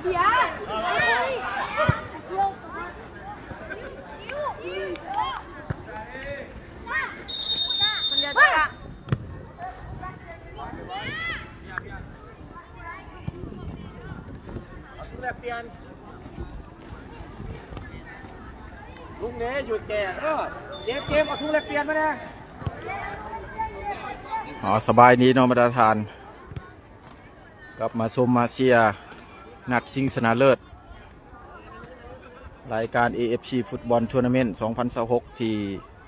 ແລກປ່ຽນ ລຸງເນ ຢຸດແກ່ ເອີ ເກມ ເກມ ເອົາທຸງແລກປ່ຽນມາແດ່. ອໍ ສະບາຍດີເນາະ ບັນດາທ່ານ ກັບມາຊົມມາເຊຍນັດຊິງຊະນະເລີດ ລາຍການ ເອເອັຟຊີ ຟຸດບອນທົວນາເມັນ ສອງພັນຊາວຫົກ ທີ່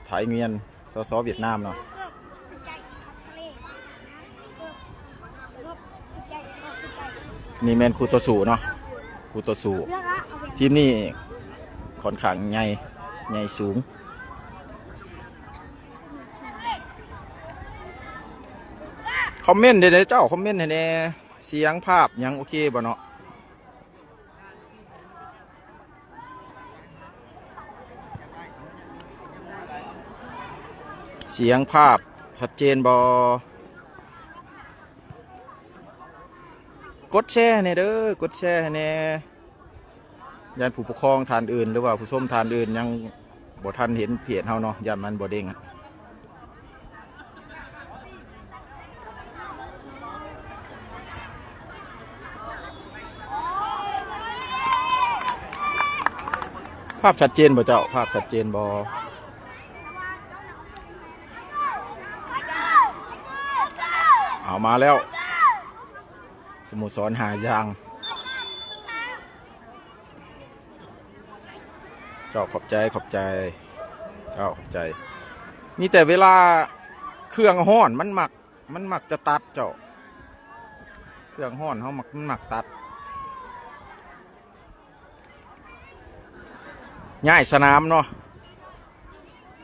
ໄທງຽນ ສສ ຫວຽດນາມເນາະ. ນີ້ແມ່ນຄູ່ຕໍ່ສູ້ເນາະ ຄູ່ຕໍ່ສູ້ ທີມນີ້ຂ້ອນຂ້າງໃຫຍ່ ໃຫຍ່ສູງ. ຄອມເມັນເດ້ເຈົ້າ ຄອມເມັນໃຫ້ແດ່ ສຽງພາບຫຍັງໂອເຄບໍ່ເນາະ? ສຽງພາບຊັດເຈນບໍ່? ກົດແຊໃຫ້ແດ່ເດີ ກົດແຊໃຫ້ແດ່. ຢ້ານຜູ້ປົກຄອງທ່ານອື່ນ ຫຼືວ່າຜູ້ຊົມທ່ານອື່ນຍັງບໍ່ທັນເຫັນເພຈເຮົາເນາະ ຢ້ານມັນບໍ່ເດ້ງ. ພາບຊັດເຈນບໍ່ເຈົ້າ? ພາບຊັດເຈນບໍ່? ເອົາມາແລ້ວ ສະໂມສອນຫ້າຢ່າງ. ເຈົ້າ ຂອບໃຈ ຂອບໃຈ ເຈົ້າ ຂອບໃຈ. ມີແຕ່ເວລາເຄື່ອງຮ້ອນມັນມັກ ມັນມັກຈະຕັດເຈົ້າ ເຄື່ອງຮ້ອນເຮົາມັກ ມັນມັກຕັດ. ຍ້າຍສະໜາມເນາະ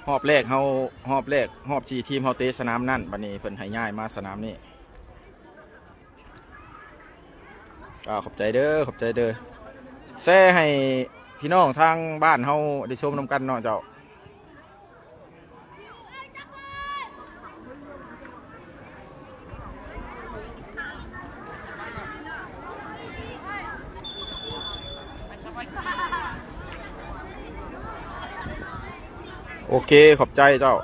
ຮອບແລກເຮົາ ຮອບແລກ ຮອບສີ່ທີມເຮົາເຕະສະໜາມນັ້ນ ບັດນີ້ເພິ່ນໃຫ້ຍ້າຍມາສະໜາມນີ້. ເຈົ້າ ຂອບໃຈເດີ ຂອບໃຈເດີ ແຊໃຫ້ພີ່ນ້ອງທາງບ້ານເຮົາໄດ້ຊົມນຳກັນເນາະເຈົ້າ. ໂອເຄ ຂອບໃຈເຈົ້າ.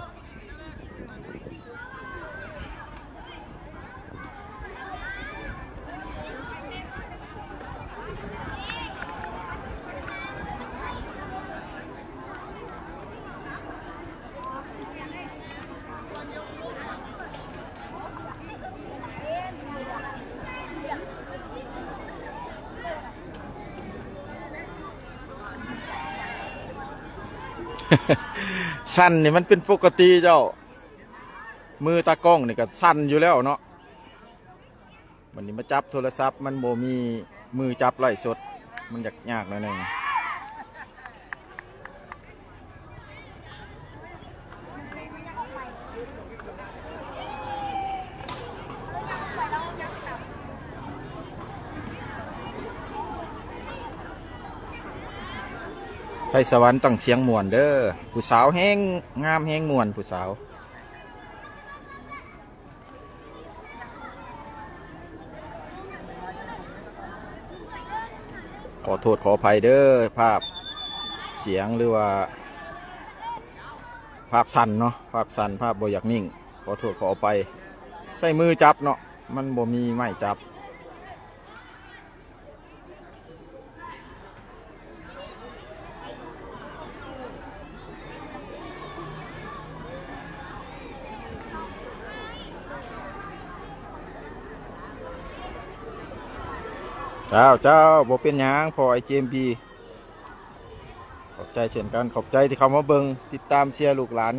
ສັ່ນນີ້ມັນເປັນປົກກະຕິເຈົ້າ. ມືຕາກ້ອງນີ້ກໍສັ່ນຢູ່ແລ້ວເນາະ. ບັດນີ້ມາຈັບໂທລະສັບ ມັນບໍ່ມີມືຈັບໄລຟ໌ສົດ ມັນຍາກໆໜ້ອຍໜຶ່ງ. ໄທສະຫວັນຕ້ອງສຽງມ່ວນເດີ ຜູ້ສາວແຮງງາມແຮງມ່ວນ ຜູ້ສາວ. ຂໍໂທດຂໍອະໄພເດີ ພາບສຽງ ຫຼືວ່າພາບສັ່ນເນາະ ພາບສັ່ນ ພາບບໍ່ຢາກນິ່ງ ຂໍໂທດຂໍອະໄພ. ໃຊ້ມືຈັບເນາະ ມັນບໍ່ມີໄມ້ຈັບ. ເຈົ້າ ເຈົ້າ ບໍ່ເປັນຫຍັງ ພໍ່ໄອ້ເຈມບີ ຂອບໃຈເຊັ່ນກັນ ຂອບໃຈທີ່ເຂົ້າມາເບິ່ງ ຕິດຕາມເຊຍລູກຫຼານ.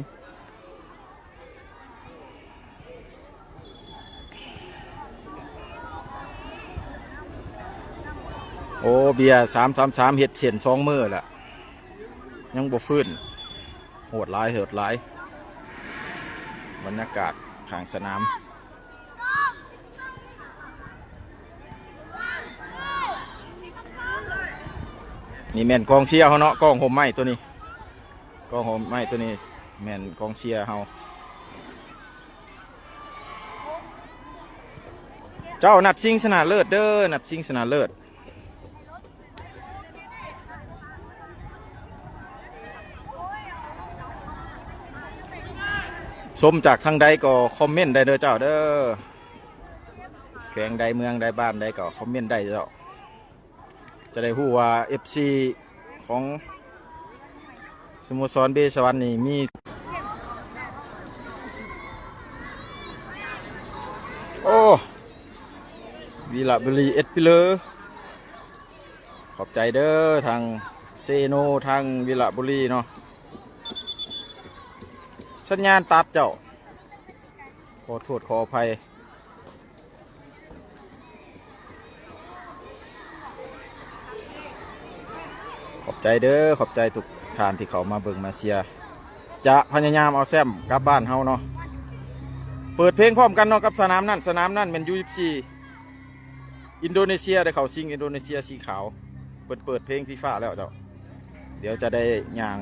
ໂອ້ ເບຍ ສາມສາມສາມ ເຮັດເສັ້ນສອງມື້ລະ ຍັງບໍ່ຟື້ນ. ໂຫດຫຼາຍ ໂຫດຫຼາຍ ບັນຍາກາດຂ້າງສະໜາມ. ນີ້ແມ່ນກອງເຊຍເຮົາເນາະ ກອງຮົ່ມໄມ້ໂຕນີ້ ກອງຮົ່ມໄມ້ໂຕນີ້ແມ່ນກອງເຊຍເຮົາ. ເຈົ້າ ນັດຊິງຊະນະເລີດເດີ ນັດຊິງຊະນະເລີດ. ຊົມຈາກທາງໃດກໍຄອມເມັນໄດ້ເດີເຈົ້າເດີ ແຂວງໃດເມືອງໃດບ້ານໃດກໍຄອມເມັນໄດ້ເຈົ້າ ຈະໄດ້ຮູ້ວ່າເອັຟຊີຂອງສະໂມສອນເບສະຫວັນນີ້ມີ ໂອ້ ວິລະບູລີ ເອັດປີເລີ ຂອບໃຈເດີ ທາງເຊໂນ ທາງວິລະບູລີເນາະ ສັນຍານຕັດເຈົ້າ ຂໍໂທດຂໍອະໄພ ຂອບໃຈເດີ ຂອບໃຈທຸກທ່ານທີ່ເຂົ້າມາເບິ່ງມາເຊຍ ຈະພະຍາຍາມເອົາແຊ້ມກັບບ້ານເຮົາເນາະ ເປີດເພງພ້ອມກັນເນາະ ກັບສະໜາມນັ້ນ ສະໜາມນັ້ນແມ່ນ ຢູ ສິບສີ່ ອິນໂດເນເຊຍ ໄດ້ເຂົ້າຊິງອິນໂດເນເຊຍສີຂາວ ເພິ່ນເປີດເພງຟີຟາແລ້ວເຈົ້າ ດຽວຈະໄດ້ຍ່າງ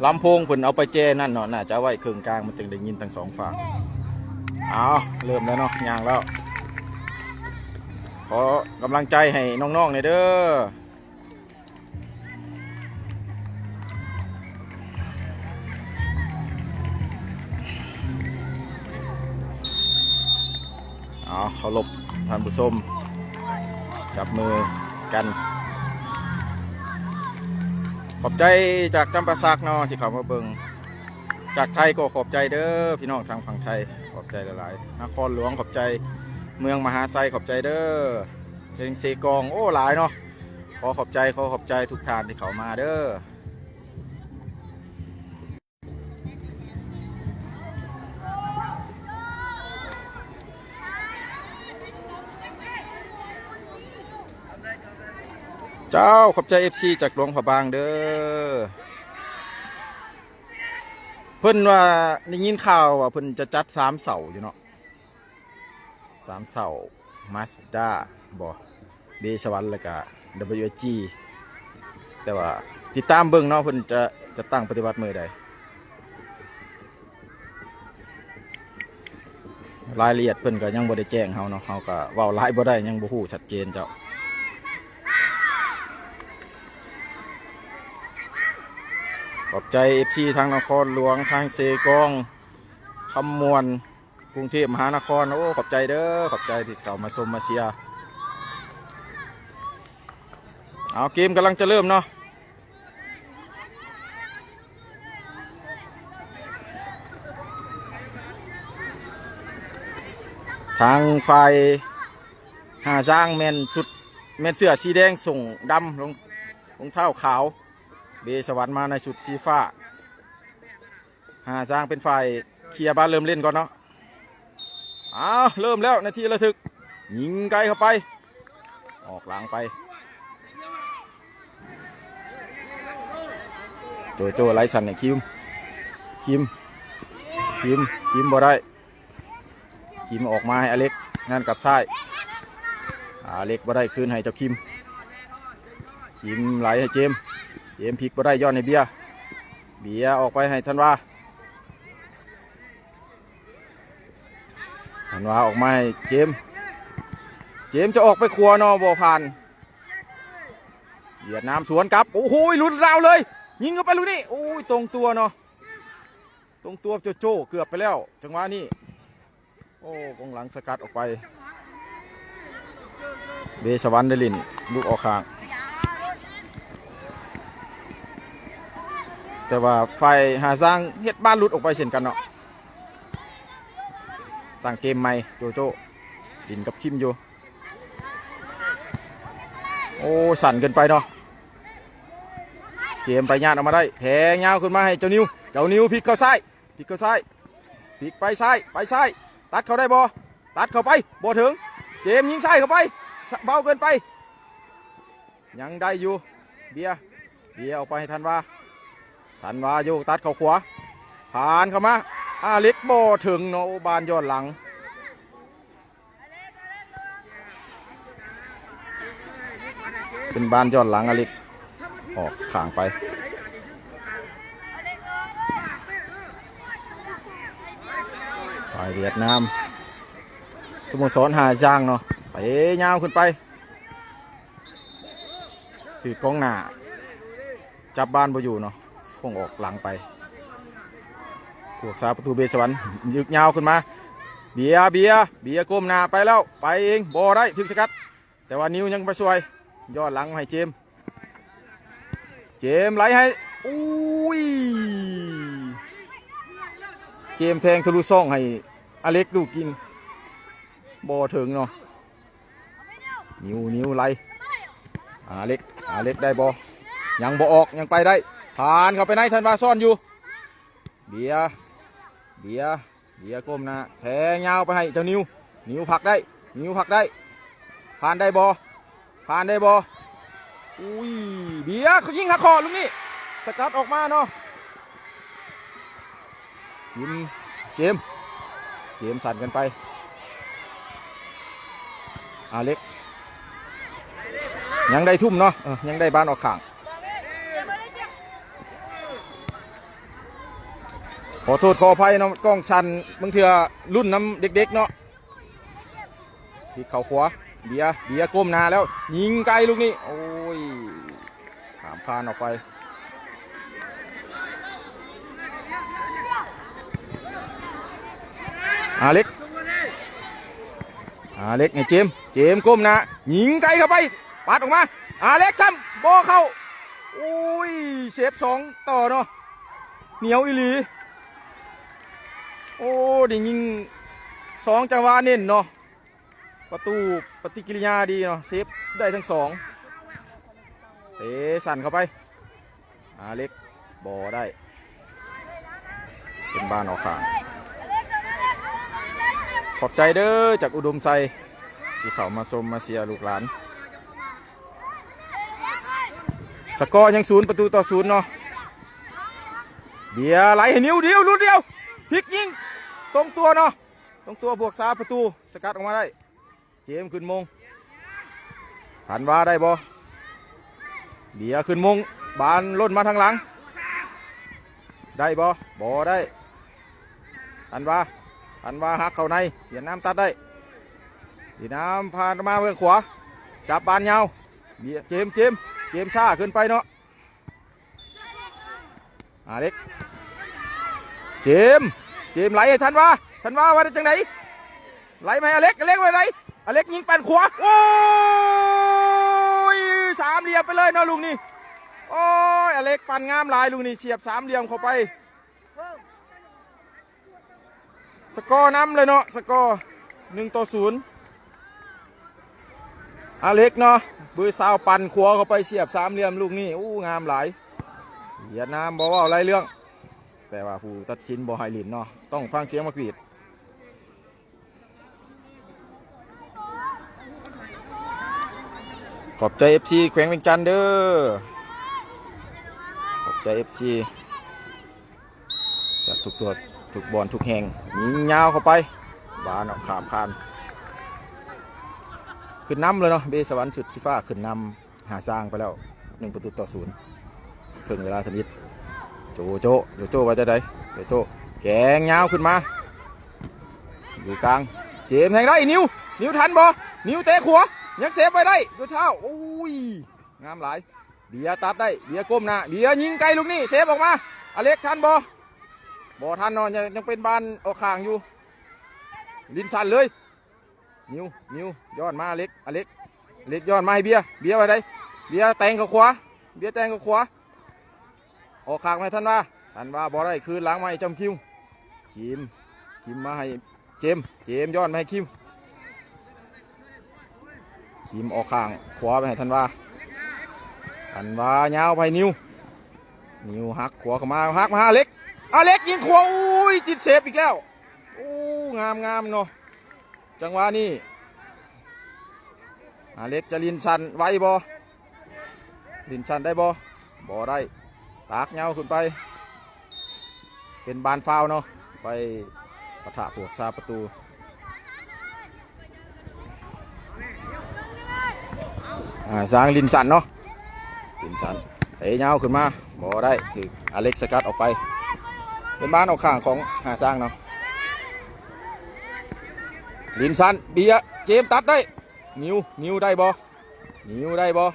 ລຳໂພງເພິ່ນເອົາໄປແຈນັ້ນເນາະ ໜ້າຈະເອົາໄວ້ເຄິ່ງກາງ ມັນຈຶ່ງໄດ້ຍິນທັງສອງຟາກ ເອົາ ເລີ່ມແລ້ວເນາະ ຍ່າງແລ້ວ ຂໍກຳລັງໃຈໃຫ້ນ້ອງໆແດ່ເດີ. ເອົາ ເຄົາລົບທ່ານຜູ້ຊົມ ຈັບມືກັນ ຂອບໃຈຈາກຈຳປາສັກເນາະ ທີ່ເຂົ້າມາເບິ່ງ ຈາກໄທກໍຂອບໃຈເດີ ພີ່ນ້ອງທາງຝັ່ງໄທ ຂອບໃຈຫຼາຍໆ ນະຄອນຫຼວງຂອບໃຈ ເມືອງມະຫາໄຊຂອບໃຈເດີ ເຊກອງ ໂອ້ ຫຼາຍເນາະ ຂໍຂອບໃຈ ຂໍຂອບໃຈທຸກທ່ານທີ່ເຂົ້າມາເດີ. ເຈົ້າ ຂອບໃຈເອັຟຊີຈາກຫຼວງພະບາງເດີ ເພິ່ນວ່າ ໄດ້ຍິນຂ່າວວ່າເພິ່ນຈະຈັດສາມເສົາຢູ່ເນາະ. ສາມເສົາ ມາສດ້າ ບໍ່ ເບສະຫວັນ ແລ້ວກະ ດັບເບິນຢູເອັສຈີ ແຕ່ວ່າຕິດຕາມເບິ່ງເນາະ ເພິ່ນຈະຈັດຕັ້ງປະຕິບັດມື້ໃດ ລາຍລະອຽດເພິ່ນກໍຍັງບໍ່ໄດ້ແຈ້ງເຮົາເນາະ ເຮົາກໍເວົ້າຫຼາຍບໍ່ໄດ້ ຍັງບໍ່ຮູ້ຊັດເຈນເຈົ້າ ຂອບໃຈເອັຟຊີທາງນະຄອນຫຼວງ ທາງເຊກອງ ຄຳມ່ວນ ກຸງເທບມະຫານະຄອນ ໂອ້ ຂອບໃຈເດີ ຂອບໃຈທີ່ເຂົ້າມາຊົມມາເຊຍ ເອົາ ເກມກຳລັງຈະເລີ່ມເນາະ ທາງຝ່າຍຫາຊ້າງແມ່ນຊຸດ ແມ່ນເສື້ອສີແດງ ສົ້ງດຳ ລົງ ລົງເທົ້າຂາວ ເບສະຫວັນມາໃນຊຸດສີຟ້າ. ຫາຊ້າງເປັນຝ່າຍເຄຍບານເລີ່ມເລ່ນກ່ອນເນາະ ອ້າວ ເລີ່ມແລ້ວ ນາທີລະທຶກ ຍິງໄກເຂົ້າໄປ ອອກຫຼັງໄປ ໂຈໂຈ້ໄລ່ສັ້ນໃຫ້ຄິມ ຄິມ ຄິມ ຄິມບໍ່ໄດ້ ຄິມອອກມາໃຫ້ອາເລັກ ງານກັບຊ້າຍ ອາເລັກບໍ່ໄດ້ ຄືນໃຫ້ເຈົ້າຄິມ ຄິມໄຫຼໃຫ້ເຈມ ເຈມພິກບໍ່ໄດ້ ຍ້ອນໃຫ້ເບຍ ເບຍອອກໄປໃຫ້ທັນວາ ທັນວາອອກມາໃຫ້ເຈມ ເຈມຈະອອກໄປຂວາເນາະ ບໍ່ຜ່ານ ຫວຽດນາມສວນກັບ ໂອ້ໂຫ ຫຼຸດລາວເລີຍ ຍິງເຂົ້າໄປລູກນີ້ ໂອ້ຍ ຕົງຕົວເນາະ ຕົງຕົວໂຈໂຈ້ ເກືອບໄປແລ້ວ ຈັງຫວະນີ້ ໂອ້ ກອງຫຼັງສະກັດອອກໄປ ເບສະຫວັນໄດ້ຫຼິ້ນ ລຸກອອກຂ້າງ ແຕ່ວ່າຝ່າຍຫາຊ້າງເຮັດບານຫຼຸດອອກໄປເຊັ່ນກັນເນາະ ຕັ້ງເກມໃໝ່ ໂຈໂຈ້ ຫຼິ້ນກັບຄິມຢູ່ ໂອ້ ສັ້ນເກີນໄປເນາະ ເກມໄປຍາດອອກມາໄດ້ ແທງຍາວຂຶ້ນມາໃຫ້ເຈົ້ານິວ ເຈົ້ານິວພິກເຂົ້າຊ້າຍ ພິກເຂົ້າຊ້າຍ ພິກໄປຊ້າຍ ໄປຊ້າຍ ຕັດເຂົ້າໄດ້ບໍ່? ຕັດເຂົ້າໄປ ບໍ່ເຖິງ ເຈມຍິງຊ້າຍເຂົ້າໄປ ເບົາເກີນໄປ ຍັງໄດ້ຢູ່ ເບຍ ເບຍອອກໄປໃຫ້ທັນວາ ທັນວາໂຍກຕັດເຂົ້າຂວາ ຜ່ານເຂົ້າມາ ອາເລັກບໍ່ເຖິງເນາະ ໂອ້ ບານຍ້ອນຫຼັງ ເປັນບານຍ້ອນຫຼັງ ອາເລັກອອກຂ້າງໄປ ຝ່າຍຫວຽດນາມ ສະໂມສອນຫາຊ້າງເນາະ ໄປຍາວຂຶ້ນໄປ ຖືກກອງໜ້າ ຈັບບານບໍ່ຢູ່ເນາະ ຟ ອອກຫຼັງໄປ ພວກສາປະຕູເບສະຫວັນ ຍຶກຍາວຂຶ້ນມາ ເບຍ ເບຍ ເບຍກົ້ມໜ້າໄປແລ້ວ ໄປເອງ ບໍ່ໄດ້ ຖືກສະກັດ ແຕ່ວ່ານິວຍັງໄປຊ່ວຍ ຍ້ອນຫຼັງໃຫ້ເຈມ ເຈມໄຫຼໃຫ້ ອຸ້ຍ ເຈມແທງທະລຸຊ່ອງໃຫ້ອາເລັກດູກິນ ບໍ່ເຖິງເນາະ ນິວ ນິວໄຫຼ ອາເລັກ ອາເລັກໄດ້ບໍ່ ຍັງບໍ່ອອກ ຍັງໄປໄດ້ ຜ່ານເຂົ້າໄປໃນ ທັນວາຊ້ອນຢູ່ ເບຍ ເບຍ ເບຍກົ້ມໜ້າ ແທງຍາວໄປໃຫ້ເຈົ້ານິວ ນິວພັກໄດ້ ນິວພັກໄດ້ ຜ່ານໄດ້ບໍ່ ຜ່ານໄດ້ບໍ່ ອຸ້ຍ ເບຍຍິງຫັກຂໍ້ລູກນີ້ ສະກັດອອກມາເນາະ ທີມ ເຈມ ເຈມສັ່ນກັນໄປ ອາເລັກ ຍັງໄດ້ທຸ່ມເນາະ ເອີ ຍັງໄດ້ບານອອກຂ້າງ ຂໍໂທດຂໍອະໄພເນາະ ກ້ອງສັ່ນ ບາງເທື່ອລຸ້ນນຳເດັກໆເນາະ ພລິກເຂົ້າຂວາ ເບຍ ເບຍກົ້ມໜ້າແລ້ວ ຍິງໄກລູກນີ້ ໂອ້ຍ ຂ້າມຄານອອກໄປ ອາເລັກ ອາເລັກໃຫ້ເຈມ ເຈມກົ້ມໜ້າ ຍິງໄກເຂົ້າໄປ ປັດອອກມາ ອາເລັກຊ້ຳ ບໍ່ເຂົ້າ ໂອ້ຍ ເຊບສອງຕໍ່ເນາະ ໜຽວອີ່ຫຼີ ໂອ້ ໄດ້ຍິງສອງຈັງຫວະເນັ້ນເນາະ ປະຕູປະຕິກິລິຍາດີເນາະ ເຊບໄດ້ທັງສອງ ເຕະສັ້ນເຂົ້າໄປ ອາເລັກ ບໍ່ໄດ້ ເປັນບານອອກຂ້າງ ຂອບໃຈເດີຈາກອຸດົມໄຊ ທີ່ເຂົ້າມາຊົມມາເຊຍລູກຫຼານ ສະກໍຍັງສູນປະຕູຕໍ່ສູນເນາະ ເບຍໄຫຼໃຫ້ນິວ ນິວ ລຸດດຽວ ພລິກຍິງ ຕົງຕົວເນາະ ຕົງຕົວບວກສາປະຕູ ສະກັດອອກມາໄດ້ ເຈມຂຶ້ນມົງ ທັນວາໄດ້ບໍ່ ເບຍຂຶ້ນມົງ ບານຫຼົ່ນມາທາງຫຼັງ ໄດ້ບໍ່ ບໍ່ໄດ້ ທັນວາ ທັນວາຫັກເຂົ້າໃນ ຫວຽດນາມຕັດໄດ້ ຫວຽດນາມຜ່ານມາເບື້ອງຂວາ ຈັບບານຍາວ ເບຍ ເຈມ ເຈມ ເຈມຊ້າເກີນໄປເນາະ ອາເລັກ ເຈມ ເຈມໄຫຼໃຫ້ທັນວາ ທັນວາວ່າໄດ້ຈັ່ງໃດ ໄຫຼມາໃຫ້ອາເລັກ ອາເລັກວ່າໃດ ອາເລັກຍິງປັ່ນຂວາ ໂອ້ຍ ສາມຫຼ່ຽມໄປເລີຍເນາະລູກນີ້ ໂອ້ຍ ອາເລັກປັ່ນງາມຫຼາຍລູກນີ້ ສຽບສາມຫຼ່ຽມເຂົ້າໄປ ສະກໍນຳເລີຍເນາະ ສະກໍໜຶ່ງຕໍ່ສູນ ອາເລັກເນາະ ເບີຊາວປັ່ນຂວາເຂົ້າໄປສຽບສາມຫຼ່ຽມລູກນີ້ ໂອ້ ງາມຫຼາຍ ຫວຽດນາມບໍ່ເວົ້າຫຼາຍເລື່ອງ ແຕ່ວ່າຜູ້ຕັດສິນບໍ່ໃຫ້ຫຼິ້ນເນາະ ຕ້ອງຟັງສຽງໝາກຫວີດ ຂອບໃຈເອັຟຊີແຂວງວຽງຈັນເດີ ຂອບໃຈເອັຟຊີ ຈາກທຸກທົ່ວ ທຸກບ່ອນ ທຸກແຫ່ງ ຍິງຍາວເຂົ້າໄປ ບານອອກຂ້າມຄານ ຂຶ້ນນຳເລີຍເນາະ ເບສະຫວັນຊຸດສີຟ້າ ຂຶ້ນນຳຫາຊ້າງໄປແລ້ວ ໜຶ່ງປະຕູຕໍ່ສູນ ເຄິ່ງເວລາທຳອິດ ໂຈໂຈ ໂຈໂຈ ວ່າຈັ່ງໃດ ໂຈໂຈ ແກງຍາວຂຶ້ນມາ ຢູ່ກາງ ເຈມແທງໄດ້ ນິວ ນິວທັນບໍ່ ນິວເຕະຂວາ ຍັງເຊບໄວ້ໄດ້ ໂດຍເທົ້າ ໂອ້ຍ ງາມຫຼາຍ ເບຍຕັດໄດ້ ເບຍກົ້ມໜ້າ ເບຍຍິງໄກລູກນີ້ ເຊບອອກມາ ອາເລັກທັນບໍ່ ບໍ່ທັນເນາະ ຍັງ ຍັງເປັນບານອອກຂ້າງຢູ່ ລິນສັນເລີຍ ນິວ ນິວ ຍ້ອນມາອາເລັກ ອາເລັກ ອາເລັກຍ້ອນມາໃຫ້ເບຍ ເບຍວ່າໃດ ເບຍແຕ່ງເຂົ້າຂວາ ເບຍແຕ່ງເຂົ້າຂວາ ອອກຂ້າງມາໃຫ້ທັນວາ ທັນວາບໍ່ໄດ້ ຄືນຫຼັງມາໃຫ້ຈອມຄິວ ຄິມ ຄິມມາໃຫ້ ເຈມ ເຈມຍ້ອນມາໃຫ້ຄິມ ຄິມອອກຂ້າງຂວາໄປໃຫ້ທັນວາ ທັນວາຍາວໄປໃຫ້ນິວ ນິວຫັກຂວາເຂົ້າມາ ຫັກມາຫາອາເລັກ ອາເລັກຍິງຂວາ ໂອ້ຍ ຕິດເຊບອີກແລ້ວ ໂອ້ ງາມໆເນາະ ຈັງຫວະນີ້ ອາເລັກຈະຫຼິ້ນສັ້ນໄວບໍ່? ຫຼິ້ນສັ້ນໄດ້ບໍ່? ບໍ່ໄດ້ ຕາກຍາວຂຶ້ນໄປ ເປັນບານຟາວເນາະ ໄປປະທະພວກສາປະຕູ ຫາຊ້າງຫຼິ້ນສັ້ນເນາະ ຫຼິ້ນສັ້ນ ເຕະຍາວຂຶ້ນມາ ບໍ່ໄດ້ ຖືກອາເລັກສະກັດອອກໄປ ເປັນບານອອກຂ້າງຂອງຫາຊ້າງເນາະ ຫຼິ້ນສັ້ນ ເບຍ ເຈມຕັດໄດ້ ນິວ ນິວໄດ້ບໍ່? ນິວໄດ້ບໍ່?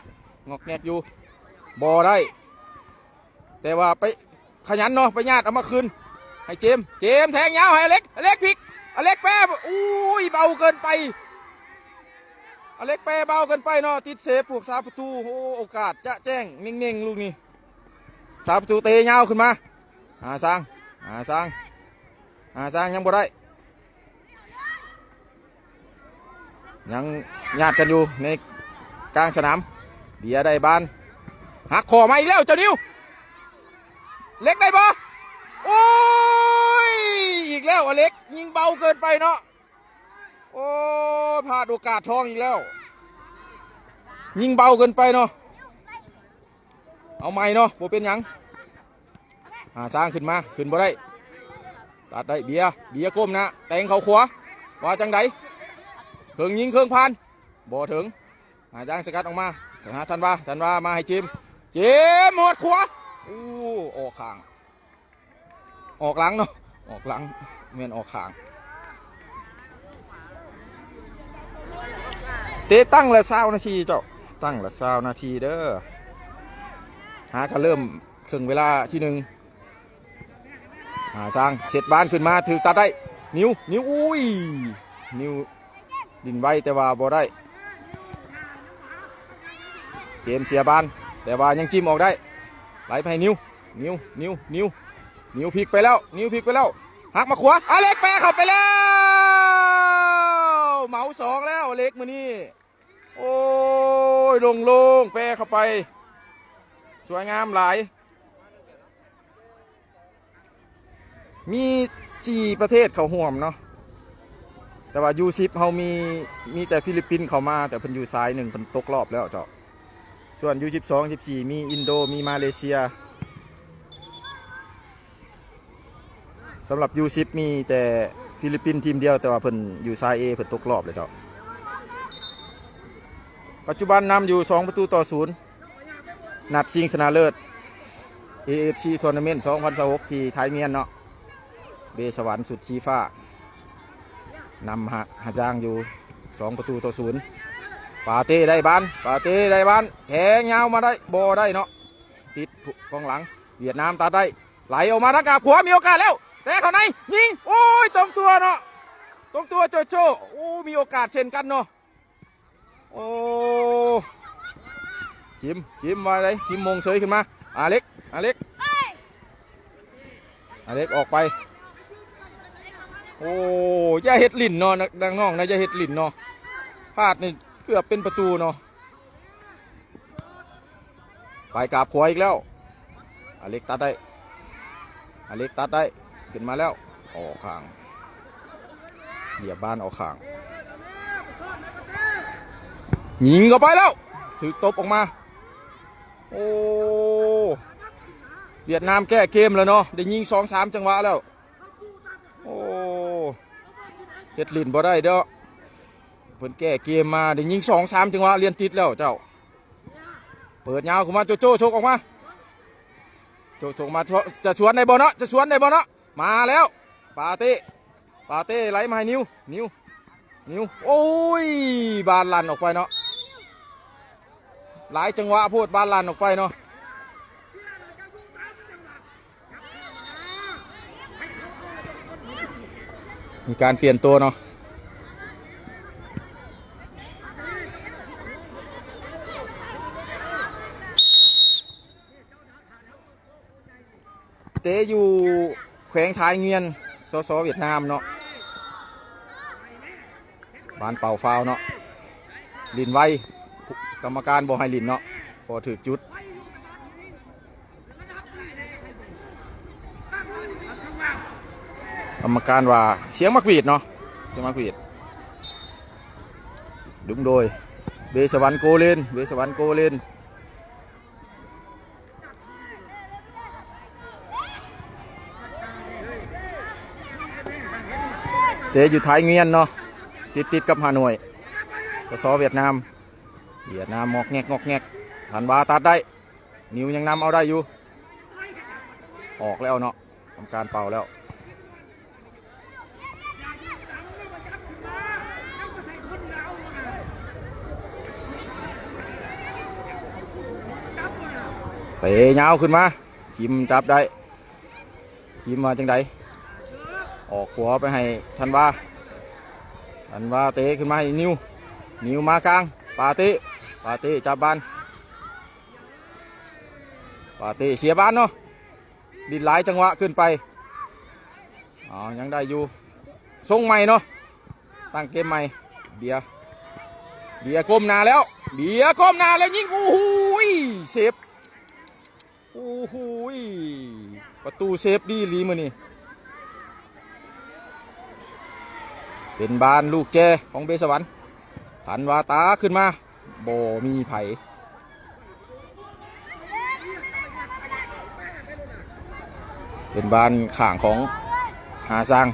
ງອກແງກຢູ່ ບໍ່ໄດ້ ແຕ່ວ່າໄປ ຂະຫຍັນເນາະ ໄປຍາດເອົາມາຄືນໃຫ້ເຈມ. ເຈມແທງຍາວໃຫ້ອາເລັກ, ອາເລັກພິກ, ອາເລັກແປ, ອູ້ຍ ເບົາເກີນໄປ, ອາເລັກແປເບົາເກີນໄປເນາະ. ຕິດເຊຟພວກສາປະຕູ. ໂອ້ ໂອກາດຈະແຈ້ງເໜັງໆ ລູກນີ້. ສາປະຕູເຕະຍາວຂຶ້ນມາ ຫາຊ້າງ, ຫາຊ້າງ, ຫາຊ້າງ ຍັງບໍ່ໄດ້. ຍັງຍາດກັນຢູ່ໃນກາງສະໜາມ. ເບຍໄດ້ບານ ຫັກຂໍ້ມາອີກແລ້ວ ເຈົ້ານິວ. ເລັກໄດ້ບໍ່? ໂອ້ຍ ອີກແລ້ວ ອາເລັກຍິງເບົາເກີນໄປເນາະ. ໂອ້ຍ ພາດໂອກາດທອງອີກແລ້ວ, ຍິງເບົາເກີນໄປເນາະ. ເອົາໃໝ່ເນາະ ບໍ່ເປັນຫຍັງ. ຫາຊ້າງຂຶ້ນມາ ຂຶ້ນບໍ່ໄດ້. ຕັດໄດ້ ເບຍ, ເບຍກົ້ມໜ້າ ແຕ່ງເຂົ້າຂວາ. ວ່າຈັ່ງໃດ? ເຄິ່ງຍິງເຄິ່ງຜ່ານ ບໍ່ເຖິງ. ຫາຊ້າງສະກັດອອກມາ ຫາທັນວາ, ທັນວາມາໃຫ້ເຈມ, ເຈມຮອດຂວາ. ໂອ້ ອອກຂ້າງ ອອກຫຼັງເນາະ, ອອກຫຼັງ ແມ່ນອອກຂ້າງ. ເຕະຕັ້ງລະຊາວນາທີເຈົ້າ, ຕັ້ງລະຊາວນາທີເດີ້. ຫາກະເລີ່ມເຄິ່ງເວລາທີໜຶ່ງ. ຫາຊ້າງເຊັດບານຂຶ້ນມາ ຖືກຕັດໄດ້ ນິວ, ນິວ, ອຸ້ຍ ນິວ ຫຼິ້ນໄວແຕ່ວ່າບໍ່ໄດ້. ເຈມເສຍບານ ແຕ່ວ່າຍັງຈິ້ມອອກໄດ້ ໄຫຼໄປໃຫ້ນິວ, ນິວ, ນິວ, ນິວ, ນິວພິກໄປແລ້ວ, ນິວພິກໄປແລ້ວ ຫັກມາຂວາ ອາເລັກແປເຂົ້າໄປແລ້ວ. ເໝົາສອງແລ້ວອາເລັກມື້ນີ້. ໂອ້ຍ ໂລ່ງໆ ແປເຂົ້າໄປ ສວຍງາມຫຼາຍ. ມີສີ່ປະເທດເຂົ້າຮ່ວມເນາະ, ແຕ່ວ່າຢູສິບເຮົາມີ, ມີແຕ່ຟີລິບປິນເຂົ້າມາ, ແຕ່ເພິ່ນຢູ່ສາຍໜຶ່ງ ເພິ່ນຕົກລອບແລ້ວເຈົ້າ. ສ່ວນຢູສິບສອງ ສິບສີ່ ມີອິນໂດ, ມີມາເລເຊຍ. ສຳລັບຢູສິບ ມີແຕ່ຟີລິບປິນທີມດຽວ, ແຕ່ວ່າເພິ່ນຢູ່ສາຍເອ ເພິ່ນຕົກລອບແລ້ວເຈົ້າ. ປັດຈຸບັນນຳຢູ່ສອງປະຕູຕໍ່ສູນ. ນັດຊິງຊະນະເລີດ ເອເອັຟຊີ ທວນນາເມັນ ສອງພັນຊາວຫົກ ທີ່ໄທມຽນເນາະ, ເບສະຫວັນຊຸດສີຟ້າ ນຳຫາ ຫາຈ້າງຢູ່ສອງປະຕູຕໍ່ສູນ. ປາເຕ້ໄດ້ບານ, ປາເຕ້ໄດ້ບານ ແທງຍາວມາໄດ້ ບໍ່ໄດ້ເນາະ, ຕິດກອງຫຼັງ. ຫວຽດນາມຕັດໄດ້ ໄຫຼອອກມາທາງກາບຂວາ ມີໂອກາດແລ້ວ ແຕະເຂົ້າໃນ ຍິງ ໂອ້ຍ ຕົງຕົວເນາະ, ຕົງຕົວໂຈໂຈ້. ໂອ້ ມີໂອກາດເຊັ່ນກັນເນາະ. ໂອ້ ຈິມ ຈິມວ່າໃດ ຈິມມົງເສີຍຂຶ້ນມາ ອາເລັກ ອາເລັກ ອາເລັກອອກໄປ. ໂອ້ ຢ່າເຮັດຫຼິ້ນເນາະ ນ- ນ- ນ້ອງນະ ຢ່າເຮັດຫຼິ້ນເນາະ, ພາດນີ້ເກືອບເປັນປະຕູເນາະ. ໄປກາບຂວາອີກແລ້ວ ອາເລັກຕັດໄດ້ ອາເລັກຕັດໄດ້ ຂຶ້ນມາແລ້ວ ອອກຂ້າງ ຫຽບບານອອກຂ້າງ ຍິງເຂົ້າໄປແລ້ວ ຖືກຕົບອອກມາ. ໂອ້ ຫວຽດນາມແກ້ເກມແລ້ວເນາະ, ໄດ້ຍິງສອງສາມຈັງຫວະແລ້ວ. ໂອ້ ເຮັດຫຼິ້ນບໍ່ໄດ້ເດ້ອ, ເພິ່ນແກ້ເກມມາ ໄດ້ຍິງສອງສາມຈັງຫວະລຽນຕິດແລ້ວເຈົ້າ. ເປີດຍາວຂຶ້ນມາ ໂຈໂຈ້ ຊົກອອກມາ ໂຈໂຈ້ ຊົກມາ ຈະສວນໄດ້ບໍ່ເນາະ ຈະສວນໄດ້ບໍ່ເນາະ. ມາແລ້ວ ປາເຕ້ ປາເຕ້ໄຫຼມາໃຫ້ນິວ ນິວ ນິວ ໂອ້ຍ ບານລັ່ນອອກໄປເນາະ, ຫຼາຍຈັງຫວະໂພດ ບານລັ່ນອອກໄປເນາະ. ມີການປ່ຽນໂຕເນາະ. ເຕະຢູ່ແຂວງທ້າຍງຽນ ສສ ຫວຽດນາມເນາະ. ບານເປົ່າຟາວເນາະ, ຫຼິ້ນໄວ ກຳມະການບໍ່ໃຫ້ຫຼິ້ນເນາະ ເພາະຖືກຈຸດ. ກຳມະການວ່າສຽງໝາກຫວີດເນາະ, ສຽງໝາກຫວີດ. ດຶງໂດຍ ເບສະຫວັນ ໂກເລນ ເບສະຫວັນ ໂກເລນ. ເຕະຢູ່ທ້າຍງຽນເນາະ, ຕິດໆກັບຮ່າໂນ້ຍ ສສ ຫວຽດນາມ. ຫວຽດນາມງອກແງກ ງອກແງກ, ທັນວາຕັດໄດ້ ນິວຍັງນຳເອົາໄດ້ຢູ່, ອອກແລ້ວເນາະ, ກຳມະການເປົ່າແລ້ວ. ເຕະຍາວຂຶ້ນມາ ຈິມຈັບໄດ້ ຄິມວ່າຈັ່ງໃດ? ອອກຂວາໄປໃຫ້ທັນວາ ທັນວາເຕະຂຶ້ນມາໃຫ້ນິວ ນິວມາກາງ ປາເຕະ ປາເຕະຈັບບານ ປາເຕະເສຍບານເນາະ ຫຼິ້ນຫຼາຍຈັງຫວະເກີນໄປ. ເອົາ ຍັງໄດ້ຢູ່ ຊົງໃໝ່ເນາະ ຕັ້ງເກມໃໝ່. ເບຍ ເບຍກົ້ມໜ້າແລ້ວ ເບຍກົ້ມໜ້າແລ້ວຍິງ ໂອ້ໂຫ ເຊບ ໂອ້ໂຫ ປະຕູເຊບດີອີ່ຫຼີມື້ນີ້. ເປັນບານລູກແຈຂອງເບສະຫວັນ ທັນວາຕາຂຶ້ນມາ ບໍ່ມີໃຜ. ເປັນບານຂ້າງຂອງຫາຊາງ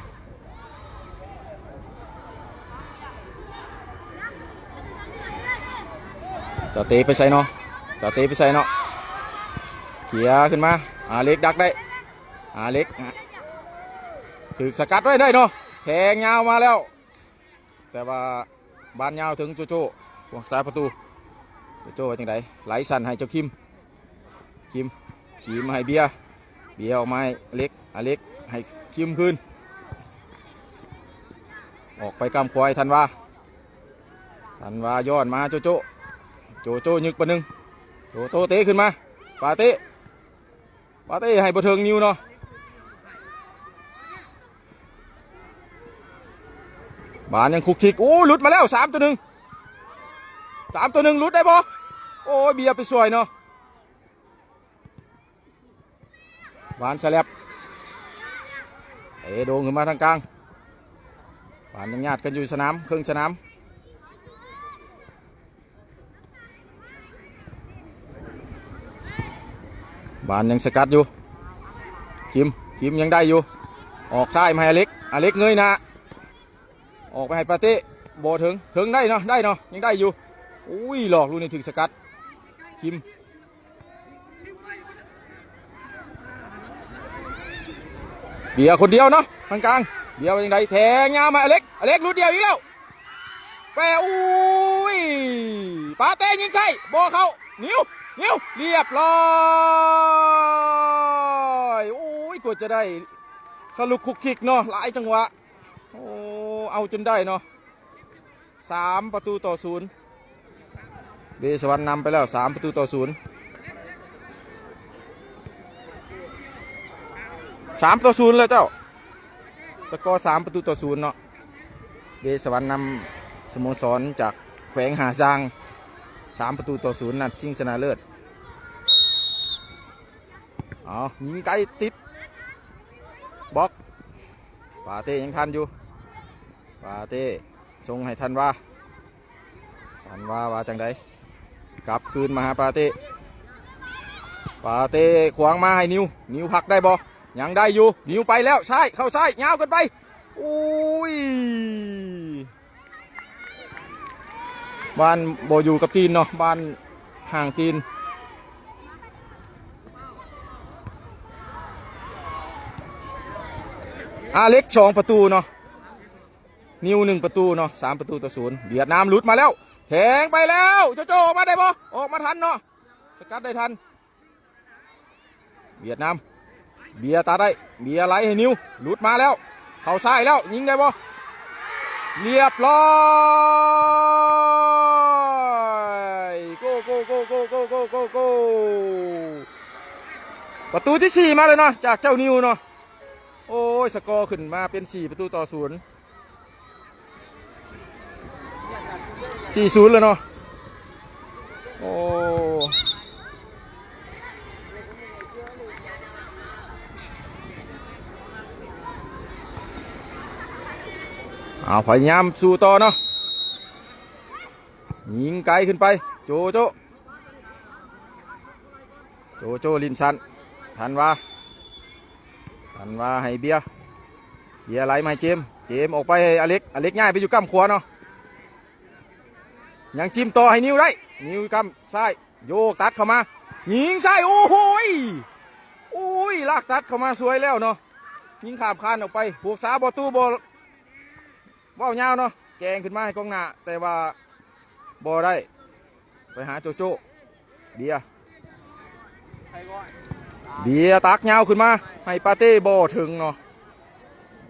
ຈະເຕະໄປໃສເນາະ ຈະເຕະໄປໃສເນາະ ເຄຍຂຶ້ນມາ ອາເລັກດັກໄດ້ ອາເລັກ ຖືກສະກັດໄວ້ໄດ້ເນາະ ແທງຍາວມາແລ້ວ ແຕ່ວ່າບານຍາວເຖິງໂຈໂຈ້ ຜູ້ຮັກສາປະຕູ ໂຈໂຈ້ວ່າຈັ່ງໃດ ໄຫຼສັ້ນໃຫ້ເຈົ້າຄິມ ຄິມ ຄິມໃຫ້ເບຍ ເບຍອອກມາໃຫ້ອາເລັກ ອາເລັກໃຫ້ຄິມຄືນ ອອກໄປກ້ຳຂວາໃຫ້ທັນວາ ທັນວາຍ້ອນມາໂຈໂຈ້ ໂຈໂຈ້ຍຶກປະໜຶ່ງ ໂຈໂຈ້ເຕະຂຶ້ນມາ ປາເຕະ ປາເຕະໃຫ້ບໍ່ເຖິງນິວເນາະ ບານຍັງຄຸກຄິກ ໂອ້ ຫຼຸດມາແລ້ວ ສາມຕໍ່ໜຶ່ງ ສາມຕໍ່ໜຶ່ງ ຫຼຸດໄດ້ບໍ່? ໂອ້ຍ ເບຍໄປຊ່ວຍເນາະ ບານສະແລັບ ເຕະໂດ່ງຂຶ້ນມາທາງກາງ ບານຍັງຍາດກັນຢູ່ສະໜາມ ເຄິ່ງສະໜາມ. ບານຍັງສະກັດຢູ່ ຄິມ ຄິມຍັງໄດ້ຢູ່ ອອກຊ້າຍມາໃຫ້ອາເລັກ ອາເລັກເງີຍໜ້າ ອອກໄປໃຫ້ປາເຕ້ ບໍ່ເຖິງ ເຖິງໄດ້ເນາະ ໄດ້ເນາະ ຍັງໄດ້ຢູ່ ໂອ້ຍ ຫຼອກລູກນີ້ຖືກສະກັດ ຄິມ ເບຍຄົນດຽວເນາະ ທາງກາງ ເບຍວ່າຈັ່ງໃດ ແທງຍາວມາອາເລັກ ອາເລັກຫຼຸດດຽວອີກແລ້ວ ແປ ໂອ້ຍ ປາເຕ້ຍິງໃສ່ ບໍ່ເຂົ້າ ນິວ ນິວ ລຽບຮ້ອຍ ໂອ້ຍ ກວ່າຈະໄດ້ ຄະລຸກຄຸກຄິກເນາະ ຫຼາຍຈັງຫວະ ໂອ້ ເອົາຈົນໄດ້ເນາະ. ສາມປະຕູຕໍ່ສູນ ເບສະຫວັນນຳໄປແລ້ວ ສາມປະຕູຕໍ່ສູນ ສາມຕໍ່ສູນແລ້ວເຈົ້າ ສະກໍສາມປະຕູຕໍ່ສູນເນາະ ເບສະຫວັນນຳສະໂມສອນຈາກແຂວງຫາຊາງ ສາມປະຕູຕໍ່ສູນ ນັດຊິງຊະນະເລີດ ເອົາ ຍິງໄກຕິດບລັອກ ປາເຕ້ຍັງທັນຢູ່ ປາເຕ້ສົ່ງໃຫ້ທັນວາ ທັນວາວ່າຈັ່ງໃດ ກັບຄືນມາຫາປາເຕ້ ປາເຕ້ຂວາງມາໃຫ້ນິວ ນິວພັກໄດ້ບໍ່ ຍັງໄດ້ຢູ່ ນິວໄປແລ້ວ ຊ້າຍ ເຂົ້າຊ້າຍ ຍາວເກີນໄປ ໂອ້ຍ ບານບໍ່ຢູ່ກັບຕີນເນາະ ບານຫ່າງຕີນ ອາເລັກສອງປະຕູເນາະ ນິວໜຶ່ງປະຕູເນາະ ສາມປະຕູຕໍ່ສູນ ຫວຽດນາມຫຼຸດມາແລ້ວ ແທງໄປແລ້ວ ໂຈໂຈ ອອກມາໄດ້ບໍ່ ອອກມາທັນເນາະ ສະກັດໄດ້ທັນ ຫວຽດນາມ ເບຍຕາໄດ້ ເບຍໄຫຼໃຫ້ນິວ ຫຼຸດມາແລ້ວ ເຂົ້າຊ້າຍແລ້ວ ຍິງໄດ້ບໍ່ ລຽບຮ້ອຍ ໂກ ໂກ ໂກ ປະຕູທີສີ່ມາແລ້ວເນາະ ຈາກເຈົ້ານິວເນາະ ໂອ້ຍ ສະກໍຂຶ້ນມາເປັນສີ່ປະຕູຕໍ່ສູນ ສີ່ສູນແລ້ວເນາະ ໂອ້ ເອົາ ພະຍາຍາມສູ້ຕໍ່ເນາະ ຍິງໄກຂຶ້ນໄປ ໂຈໂຈ ໂຈໂຈ ລິນສັນ ທັນວາ ທັນວາໃຫ້ເບຍ ເບຍໄຫຼມາໃຫ້ເຈມ ເຈມອອກໄປໃຫ້ອາເລັກ ອາເລັກຍ້າຍໄປຢູ່ກ້ຳຂວາເນາະ ຍັງຈິ້ມຕໍ່ໃຫ້ນິວໄດ້ ນິວກ້ຳຊ້າຍ ໂຍກຕັດເຂົ້າມາ ຍິງໃສ່ ໂອ້ໂຫຍ ໂອ້ຍ ລາກຕັດເຂົ້າມາສວຍແລ້ວເນາະ ຍິງຂ້າມຄານອອກໄປ ພວກສາປະຕູບໍ່ ເວົ້າຍາວເນາະ ແກງຂຶ້ນມາໃຫ້ກອງໜ້າ ແຕ່ວ່າບໍ່ໄດ້ ໄປຫາໂຈໂຈ້ ເບຍ ເບຍຕັກຍາວຂຶ້ນມາໃຫ້ປາເຕ້ ບໍ່ເຖິງເນາະ.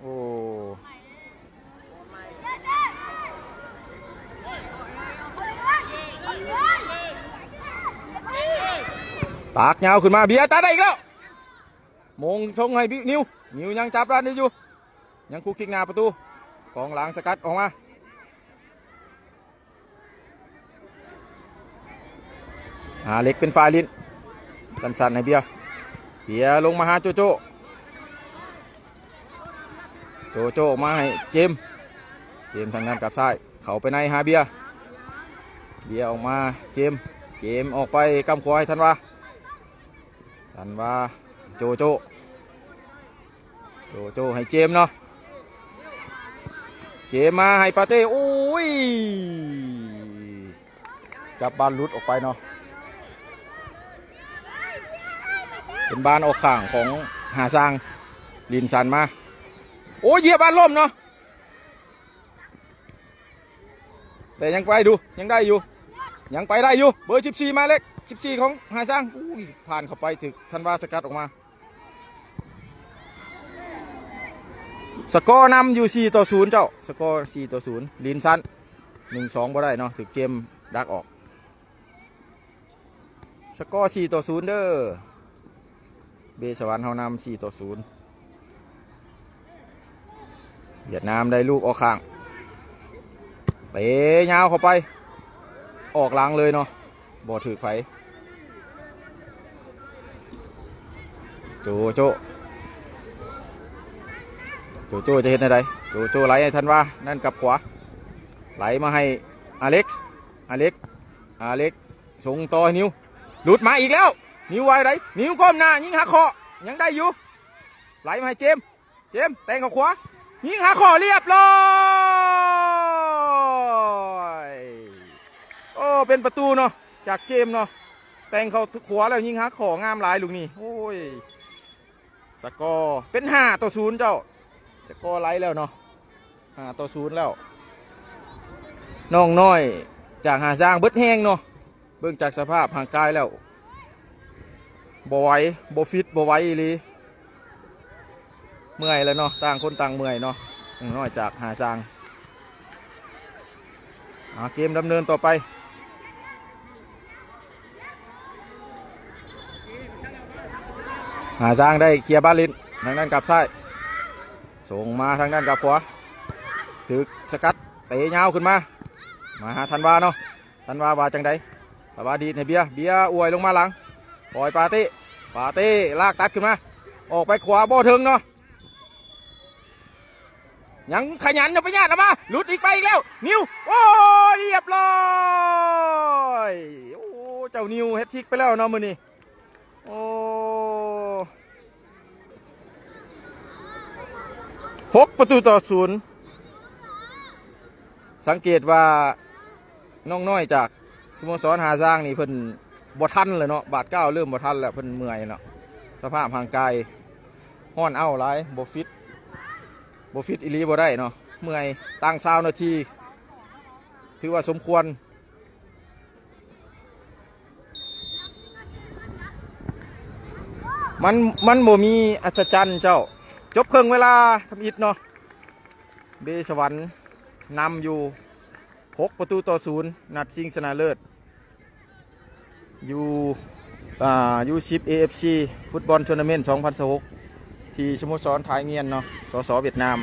ໂອ້ ຕັກຍາວຂຶ້ນມາ ເບຍຕັດໄດ້ອີກແລ້ວ. ໂມງສົ່ງໃຫ້ ນິວ ນິວຍັງຈັບລັນໄດ້ຢູ່ ຍັງຄຸກຄິກໜ້າປະຕູ ກອງຫຼັງສະກັດອອກມາ. ອາເລັກເປັນຝ່າຍຫຼິ້ນ ສັ້ນໆໃຫ້ເບຍ ເບຍລົງມາຫາໂຈໂຈ ໂຈໂຈອອກມາໃຫ້ເຈມ ເຈມທາງດ້ານກັບຊ້າຍ ເຂົ້າໄປໃນຫາເບຍ ເບຍອອກມາ ເຈມ ເຈມອອກໄປກຳຂວາໃຫ້ທັນວາ ທັນວາ ໂຈໂຈ ໂຈໂຈໃຫ້ເຈມເນາະ ເຈມມາໃຫ້ປາເຕ້ ໂອ້ຍ ຈັບບານຫຼຸດອອກໄປເນາະ ເປັນບານອອກຂ້າງຂອງຫາຊ້າງ ລິນສັນມາ ໂອ້ຍ ຢຽບບານລົ້ມເນາະ. ແຕ່ຍັງໄປດູ ຍັງໄດ້ຢູ່ ຍັງໄປໄດ້ຢູ່ ເບີສິບສີ່ ໝາຍເລກສິບສີ່ ຂອງຫາຊ້າງ ອູ້ຍ ຜ່ານເຂົ້າໄປ ຖືກທັນວາສະກັດອອກມາ. ສະກໍນຳຢູ່ ສີ່ຕໍ່ສູນ ເຈົ້າ ສະກໍ ສີ່ຕໍ່ສູນ ລິນສັນ ໜຶ່ງສອງ ບໍ່ໄດ້ເນາະ ຖືກເຈມດັກອອກ. ສະກໍ ສີ່ຕໍ່ສູນ ເດີ ເບສະຫວັນເຮົານຳ ສີ່ຕໍ່ສູນ ຫວຽດນາມໄດ້ລູກອອກຂ້າງ ເຕະຍາວເຂົ້າໄປ ອອກຫຼັງເລີຍເນາະ ບໍ່ຖືກໃຜ ໂຈໂຈ ໂຈໂຈຈະເຮັດແນວໃດ ໂຈໂຈໄຫຼໃຫ້ທັນວາ ນັ້ນກັບຂວາ ໄຫຼມາໃຫ້ອາເລັກ ອາເລັກ ອາເລັກ ສົ່ງຕໍ່ໃຫ້ນິວ ຫຼຸດມາອີກແລ້ວ ນິວວ່າໃດ ນິວກົ້ມໜ້າຍິງຫາຂໍ້ ຍັງໄດ້ຢູ່ ໄຫຼມາໃຫ້ເຈມ ເຈມແຕ່ງເຂົ້າຂວາ ຍິງຫາຂໍ້ ລຽບຮ້ອຍ ໂອ້ ເປັນປະຕູເນາະ ຈາກເຈມເນາະ ແຕ່ງເຂົ້າຂວາແລ້ວຍິງຫາຂໍ້ ງາມຫຼາຍລູກນີ້ ໂອ້ຍ ສະກໍເປັນ ຫ້າຕໍ່ສູນ ເຈົ້າ ສະກໍໄລ່ແລ້ວເນາະ ຫ້າຕໍ່ສູນ ແລ້ວ ນ້ອງນ້ອຍຈາກຫາຊ້າງເບິດແຮງເນາະ ເບິ່ງຈາກສະພາບຮ່າງກາຍແລ້ວ ບໍ່ໄຫວ ບໍ່ຟິດ ບໍ່ໄຫວອີ່ຫຼີ ເມື່ອຍແລ້ວເນາະ ຕ່າງຄົນຕ່າງເມື່ອຍເນາະ ນ້ອງນ້ອຍຈາກຫາຊ້າງ. ອາ ເກມດຳເນີນຕໍ່ໄປ ຫາຊ້າງໄດ້ເຄຍບານຫຼິ້ນ ທາງດ້ານກັບຊ້າຍ ສົ່ງມາທາງດ້ານກັບຂວາ ຖືກສະກັດ ເຕະຍາວຂຶ້ນມາ ມາຫາທັນວາເນາະ ທັນວາວ່າຈັ່ງໃດ ທັນວາດີດໃຫ້ເບຍ ເບຍອວຍລົງມາຫຼັງ ປ່ອຍປາເຕ້ ປາເຕ້ລາກຕັດຂຶ້ນມາ ອອກໄປຂວາບໍ່ເຖິງເນາະ ຍັງຂະຫຍັນເນາະ ໄປຍາດເອົາມາ ຫຼຸດອີກ ໄປອີກແລ້ວ ນິວ ໂອ້ຍ ລຽບຮ້ອຍ ໂອ້ ເຈົ້ານິວແຮັດທຣິກໄປແລ້ວເນາະມື້ນີ້ ໂອ້ ຫົກປະຕູຕໍ່ສູນ ສັງເກດວ່າ ນ້ອງນ້ອຍຈາກສະໂມສອນຫາຊ້າງນີ້ ເພິ່ນບໍ່ທັນແລ້ວເນາະ ບາດກ້າວເລີ່ມບໍ່ທັນແລ້ວ ເພິ່ນເມື່ອຍເນາະ ສະພາບຮ່າງກາຍຮ້ອນເອົ້າຫຼາຍ ບໍ່ຟິດ ບໍ່ຟິດອີ່ຫຼີບໍ່ໄດ້ເນາະ ເມື່ອຍ ຕັ້ງຊາວນາທີ ຖືວ່າສົມຄວນ ມັນ ມັນບໍ່ມີອັດສະຈັນເຈົ້າ ຈົບເຄິ່ງເວລາທຳອິດເນາະ ເບສະຫວັນນຳຢູ່ ຫົກປະຕູຕໍ່ສູນ ນັດຊິງຊະນະເລີດ ຢູ ອາ ຢູສິບ ເອເອັຟຊີ ຟຸດບອນທົວນາເມັນ ສອງພັນຊາວຫົກ ທີ່ສະໂມສອນທ້າຍງຽນເນາະ ສສ ຫວຽດນາມ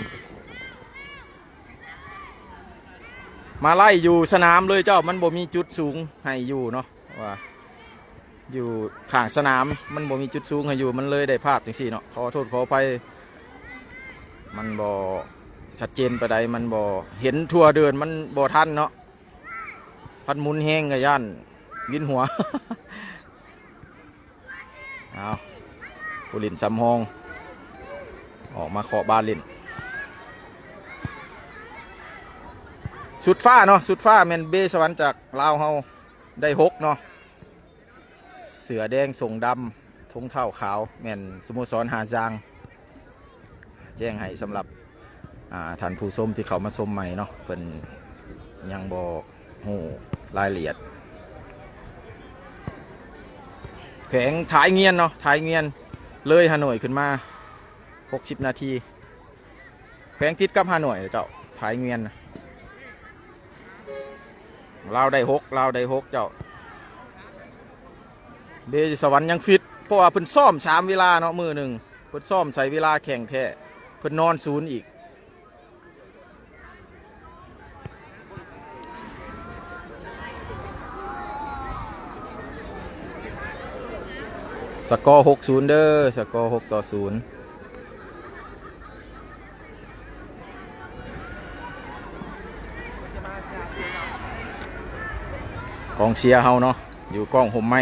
ມາໄລ່ຢູ່ສະໜາມເລີຍເຈົ້າ ມັນບໍ່ມີຈຸດສູງໃຫ້ຢູ່ເນາະ ວ່າ ຢູ່ຂ້າງສະໜາມ ມັນບໍ່ມີຈຸດສູງໃຫ້ຢູ່ ມັນເລີຍໄດ້ພາບຈັ່ງຊີ້ເນາະ ຂໍໂທດຂໍອະໄພ ມັນບໍ່ຊັດເຈນປານໃດ ມັນບໍ່ເຫັນທົ່ວເດີນ ມັນບໍ່ທັນເນາະ ພັດໝູນແຮງກະຢ້ານວິນຫົວ ເອົາ ຜູ້ຫຼິ້ນສຳຮອງ ອອກມາເຄາະບານຫຼິ້ນ ສຸດຟ້າເນາະ ສຸດຟ້າແມ່ນເບສະຫວັນຈາກລາວເຮົາ ໄດ້ຫົກເນາະ ເສືອແດງ ສົ້ງດຳ ຖົງເທົ້າຂາວ ແມ່ນສະໂມສອນຫາຊ້າງ ແຈ້ງໃຫ້ສຳລັບ ອາ ທ່ານຜູ້ຊົມທີ່ເຂົ້າມາຊົມໃໝ່ເນາະ ເພິ່ນຍັງບໍ່ຮູ້ລາຍລະອຽດ ແຂວງທ້າຍງຽນເນາະ ທ້າຍງຽນ ເລີຍຮ່າໂນ້ຍຂຶ້ນມາຫົກສິບນາທີ ແຂວງຕິດກັບຮ່າໂນ້ຍເຈົ້າ ພາຍງວຽນນະ. ລາວໄດ້ຫົກ ລາວໄດ້ຫົກເຈົ້າ. ເບສະຫວັນຍັງຟິດ ເພາະວ່າເພິ່ນຊ້ອມສາມເວລາເນາະ ມື້ໜຶ່ງເພິ່ນຊ້ອມໃສ່ເວລາແຂ່ງແທ້ ເພິ່ນນອນສູນອີກ. ສະກໍຫົກສູນເດີ້ ສະກໍຫົກຕໍ່ສູນ. ກອງເຊຍເຮົາເນາະ ຢູ່ກ້ອງຮົ່ມໄມ້.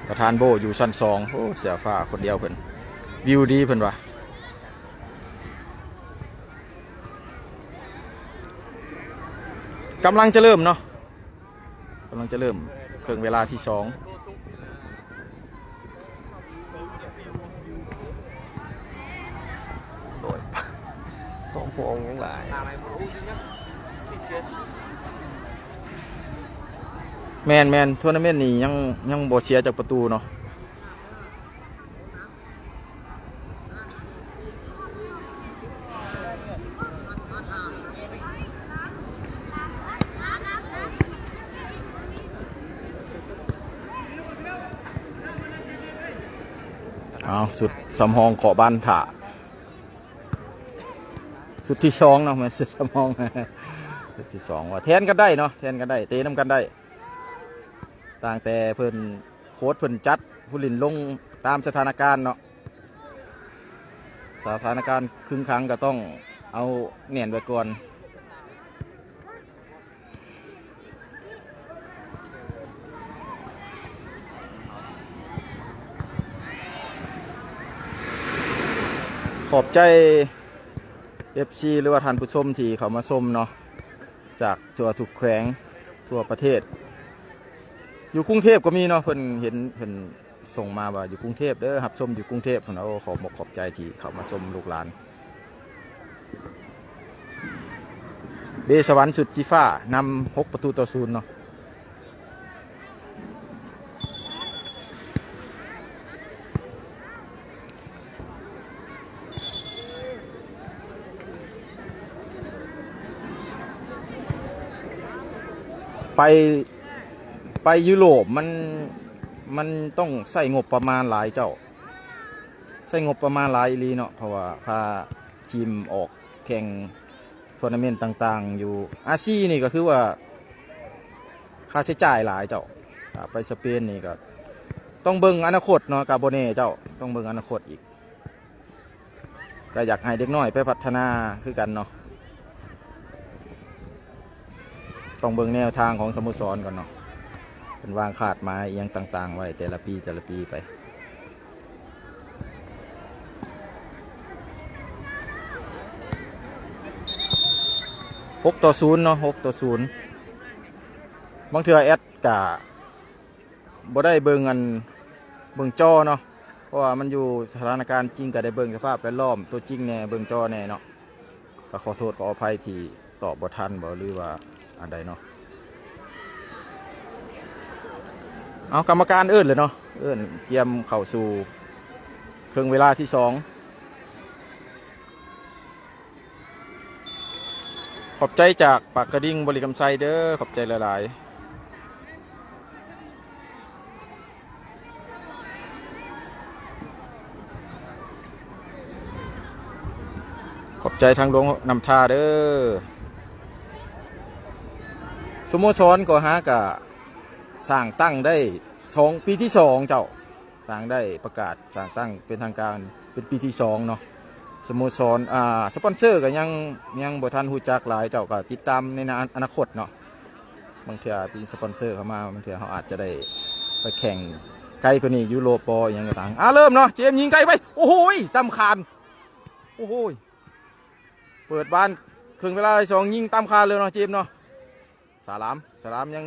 ປະທານໂບ້ຢູ່ຊັ້ນສອງ. ໂອ້ ເສືອຟ້າຄົນດຽວເພິ່ນ ວິວດີເພິ່ນວ່າ. ກຳລັງຈະເລີ່ມເນາະ ກຳລັງຈະເລີ່ມເຄິ່ງເວລາທີສອງ. ໂອ້ຍ ຂອງພວກຍັງຫຼາຍ. ແມ່ນໆ ທົວນາເມັນນີ້ຍັງ ຍັງບໍ່ເສຍຈັກປະຕູເນາະ. ເອົາ ຊຸດສຳຮອງເຄາະບານຖ້າ ຊຸດທີສອງເນາະ ແມ່ນຊຸດສຳຮອງ ຊຸດທີສອງ ວ່າແທນກັນໄດ້ເນາະ ແທນກັນໄດ້ ເຕະນຳກັນໄດ້ ຕັ້ງແຕ່ເພິ່ນ ໂຄດເພິ່ນຈັດຜູ້ຫຼິ້ນລົງຕາມສະຖານະການເນາະ ສະຖານະການຄຶງຂັງກໍຕ້ອງເອົາແໜ້ນໄວ້ກ່ອນ. ຂອບໃຈເອັຟຊີ ຫຼືວ່າທ່ານຜູ້ຊົມທີ່ເຂົ້າມາຊົມເນາະ ຈາກທົ່ວທຸກແຂວງທົ່ວປະເທດ ຢູ່ກຸງເທບກໍມີເນາະ ເພິ່ນເຫັນເພິ່ນ ສົ່ງມາວ່າຢູ່ກຸງເທບເດີ້ ຮັບຊົມຢູ່ກຸງເທບພຸ້ນ. ໂອ້ ຂອບອົກຂອບໃຈທີ່ເຂົ້າມາຊົມລູກຫຼານ. ເບສະຫວັນຊຸດສີຟ້ານຳຫົກປະຕູຕໍ່ສູນເນາະ. ໄປ ໄປຢູໂຣບມັນ ມັນຕ້ອງໃຊ້ງົບປະມານຫຼາຍເຈົ້າ ໃຊ້ງົບປະມານຫຼາຍອີ່ຫຼີເນາະ ເພາະວ່າພາທີມອອກແຂ່ງໂທນາເມັນຕ່າງໆຢູ່ອາຊີນີ້ ກໍຄືວ່າຄ່າໃຊ້ຈ່າຍຫຼາຍເຈົ້າ. ຖ້າໄປສະເປນນີ້ກໍຕ້ອງເບິ່ງອະນາຄົດເນາະ ກໍບໍ່ແນ່ເຈົ້າ ຕ້ອງເບິ່ງອະນາຄົດອີກ. ກໍຢາກໃຫ້ເດັກນ້ອຍໄປພັດທະນາຄືກັນເນາະ ຕ້ອງເບິ່ງແນວທາງຂອງສະໂມສອນກ່ອນເນາະ ເພິ່ນວາງຄາດໝາຍອີ່ຫຍັງຕ່າງໆໄວ້ແຕ່ລະປີ ແຕ່ລະປີໄປ. ຫົກຕໍ່ສູນເນາະ ຫົກຕໍ່ສູນ. ບາງເທື່ອແອັດກະ ບໍ່ໄດ້ເບິ່ງອັນ ເບິ່ງຈໍເນາະ ເພາະວ່າມັນຢູ່ສະຖານະການຈິງ ກໍໄດ້ເບິ່ງສະພາບແວດລ້ອມຕົວຈິງແດ່ ເບິ່ງຈໍແດ່ເນາະ ກໍຂໍໂທດຂໍອະໄພທີ່ຕອບບໍ່ທັນບໍ ຫຼືວ່າອັນໃດເນາະ. ເອົາ ກຳມະການເອີ້ນແລ້ວເນາະ ເອີ້ນກຽມເຂົ້າສູ່ເຄິ່ງເວລາທີສອງ. ຂອບໃຈຈາກປາກກະດິງ ບໍລິຄຳໄຊເດີ້ ຂອບໃຈຫຼາຍໆ. ຂອບໃຈທາງຫຼວງນ້ຳທາເດີ້. ສະໂມສອນກໍຫາກະສ້າງຕັ້ງໄດ້ສອງ ປີທີສອງເຈົ້າ. ສ້າງໄດ້ ປະກາດສ້າງຕັ້ງເປັນທາງການເປັນປີທີສອງເນາະ. ສະໂມສອນ ອ່າ ສະປອນເຊີກໍຍັງ ຍັງບໍ່ທັນຮູ້ຈັກຫຼາຍ ເຈົ້າກໍຕິດຕາມໃນອະນາຄົດເນາະ. ບາງເທື່ອມີສະປອນເຊີເຂົ້າມາ ບາງເທື່ອເຮົາອາດຈະໄດ້ໄປແຂ່ງໄກກວ່ານີ້ ຢູໂຣບບໍ ອີ່ຫຍັງກໍຕາມ. ອ່າ ເລີ່ມເນາະ ເຈມຍິງໄກໄປ ໂອ້ໂຫ ຕຳຄານ ໂອ້ໂຫ ເປີດບານເຄິ່ງເວລາທີສອງ ຍິງຕຳຄານເລີຍເນາະ ເຈມເນາະ. ສາລາມ ສາລາມຍັງ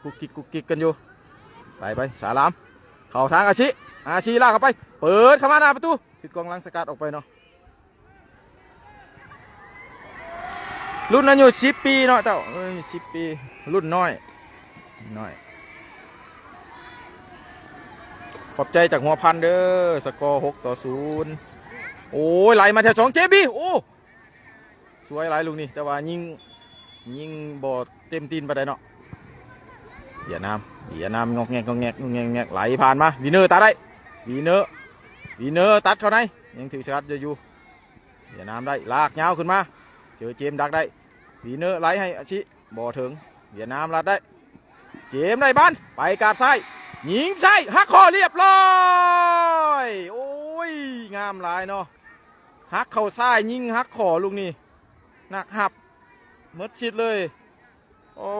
ກຸກກິກກຸກກິກກັນຢູ່ ໄປໄປ ສາລາມ ເຂົ້າທາງອາຊິ ອາຊິລາກເຂົ້າໄປ ເປີດເຂົ້າມາໜ້າປະຕູ ຖືກອງຫຼັງສະກັດອອກໄປເນາະ. ລຸ້ນອາຍຸສິບປີເນາະເຈົ້າ ເອີ ສິບປີ ລຸ້ນນ້ອຍ ນ້ອຍ ຂອບໃຈຈາກຫົວພັນເດີ. ສະກໍ ຫົກຕໍ່ສູນ. ໂອ້ຍ ໄຫຼມາແຖວສອງ ເຈບີ ໂອ້ ສວຍຫຼາຍລູກນີ້ ແຕ່ວ່າຍິງ ຍິງບໍ່ເຕັມຕີນປານໃດເນາະ. ຫວຽດນາມ ຫວຽດນາມ ງອກແງກ ງອກແງກ ງອກແງກ ໄຫຼຜ່ານມາ ວິນເນີ ຕາໄດ້ ວິນເນີ ວິນເນີ ຕັດເຂົ້າໃນ ຍັງຖືກສະກັດຢູ່. ຫວຽດນາມໄດ້ ລາກຍາວຂຶ້ນມາ ເຈີເຈມດັກໄດ້ ວິນເນີໄຫຼໃຫ້ອາຊິ ບໍ່ເຖິງ ຫວຽດນາມລັດໄດ້ ເຈມໄດ້ບານ ໄປກາບຊ້າຍ ຍິງຊ້າຍ ຫັກຂໍ້ ລຽບຮ້ອຍ. ໂອ້ຍ ງາມຫຼາຍເນາະ ຫັກເຂົ້າຊ້າຍ ຍິງຫັກຂໍ້ລູກນີ້ ນັກຮັບໝົດສິດເລີຍ. ໂອ້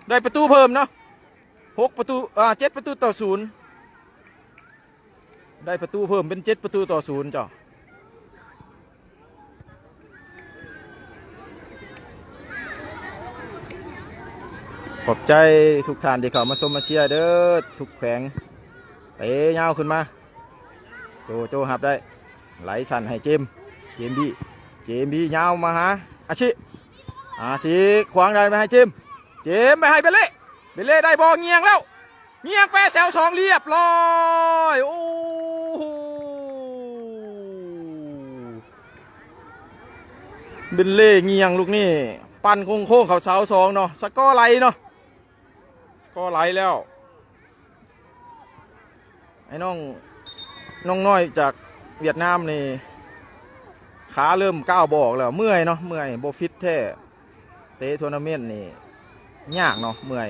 ໄດ້ປະຕູເພີ່ມເນາະ ຫົກປະຕູ ອ່າ ເຈັດປະຕູຕໍ່ສູນ ໄດ້ປະຕູເພີ່ມເປັນເຈັດປະຕູຕໍ່ສູນເຈົ້າ. ຂອບໃຈທຸກທ່ານທີ່ເຂົ້າມາຊົມມາເຊຍເດີ ທຸກແຂວງ ເຕະຍາວຂຶ້ນມາ ໂຈ ໂຈຮັບໄດ້ ໄຫຼສັ້ນໃຫ້ເຈມ ເຈມບີ ເຈມບີຍາວມາຫາອາຊິ ອາຊິຂວາງໄດ້ໄປໃຫ້ເຈມ ເຈມໄປໃຫ້ເບເລ່ ເບເລ່ໄດ້ບໍ່ ງຽງແລ້ວ ງຽງແປະແຖວສອງ ລຽບຮ້ອຍ. ໂອ້ ເບເລ່ງຽງລູກນີ້ ປັ່ນໂຄ້ງໆເຂົ້າເສົາສອງເນາະ ສະກໍໄຫຼເນາະ ສະກໍໄຫຼແລ້ວ. ໄອ້ນ້ອງ ນ້ອງນ້ອຍຈາກຫວຽດນາມນີ້ ຂາເລີ່ມກ້າວບໍ່ອອກແລ້ວ ເມື່ອຍເນາະ ເມື່ອຍ ບໍ່ຟິດແທ້ ເຕະໂທນາເມັນນີ້ຍາກເນາະ ເມື່ອຍ.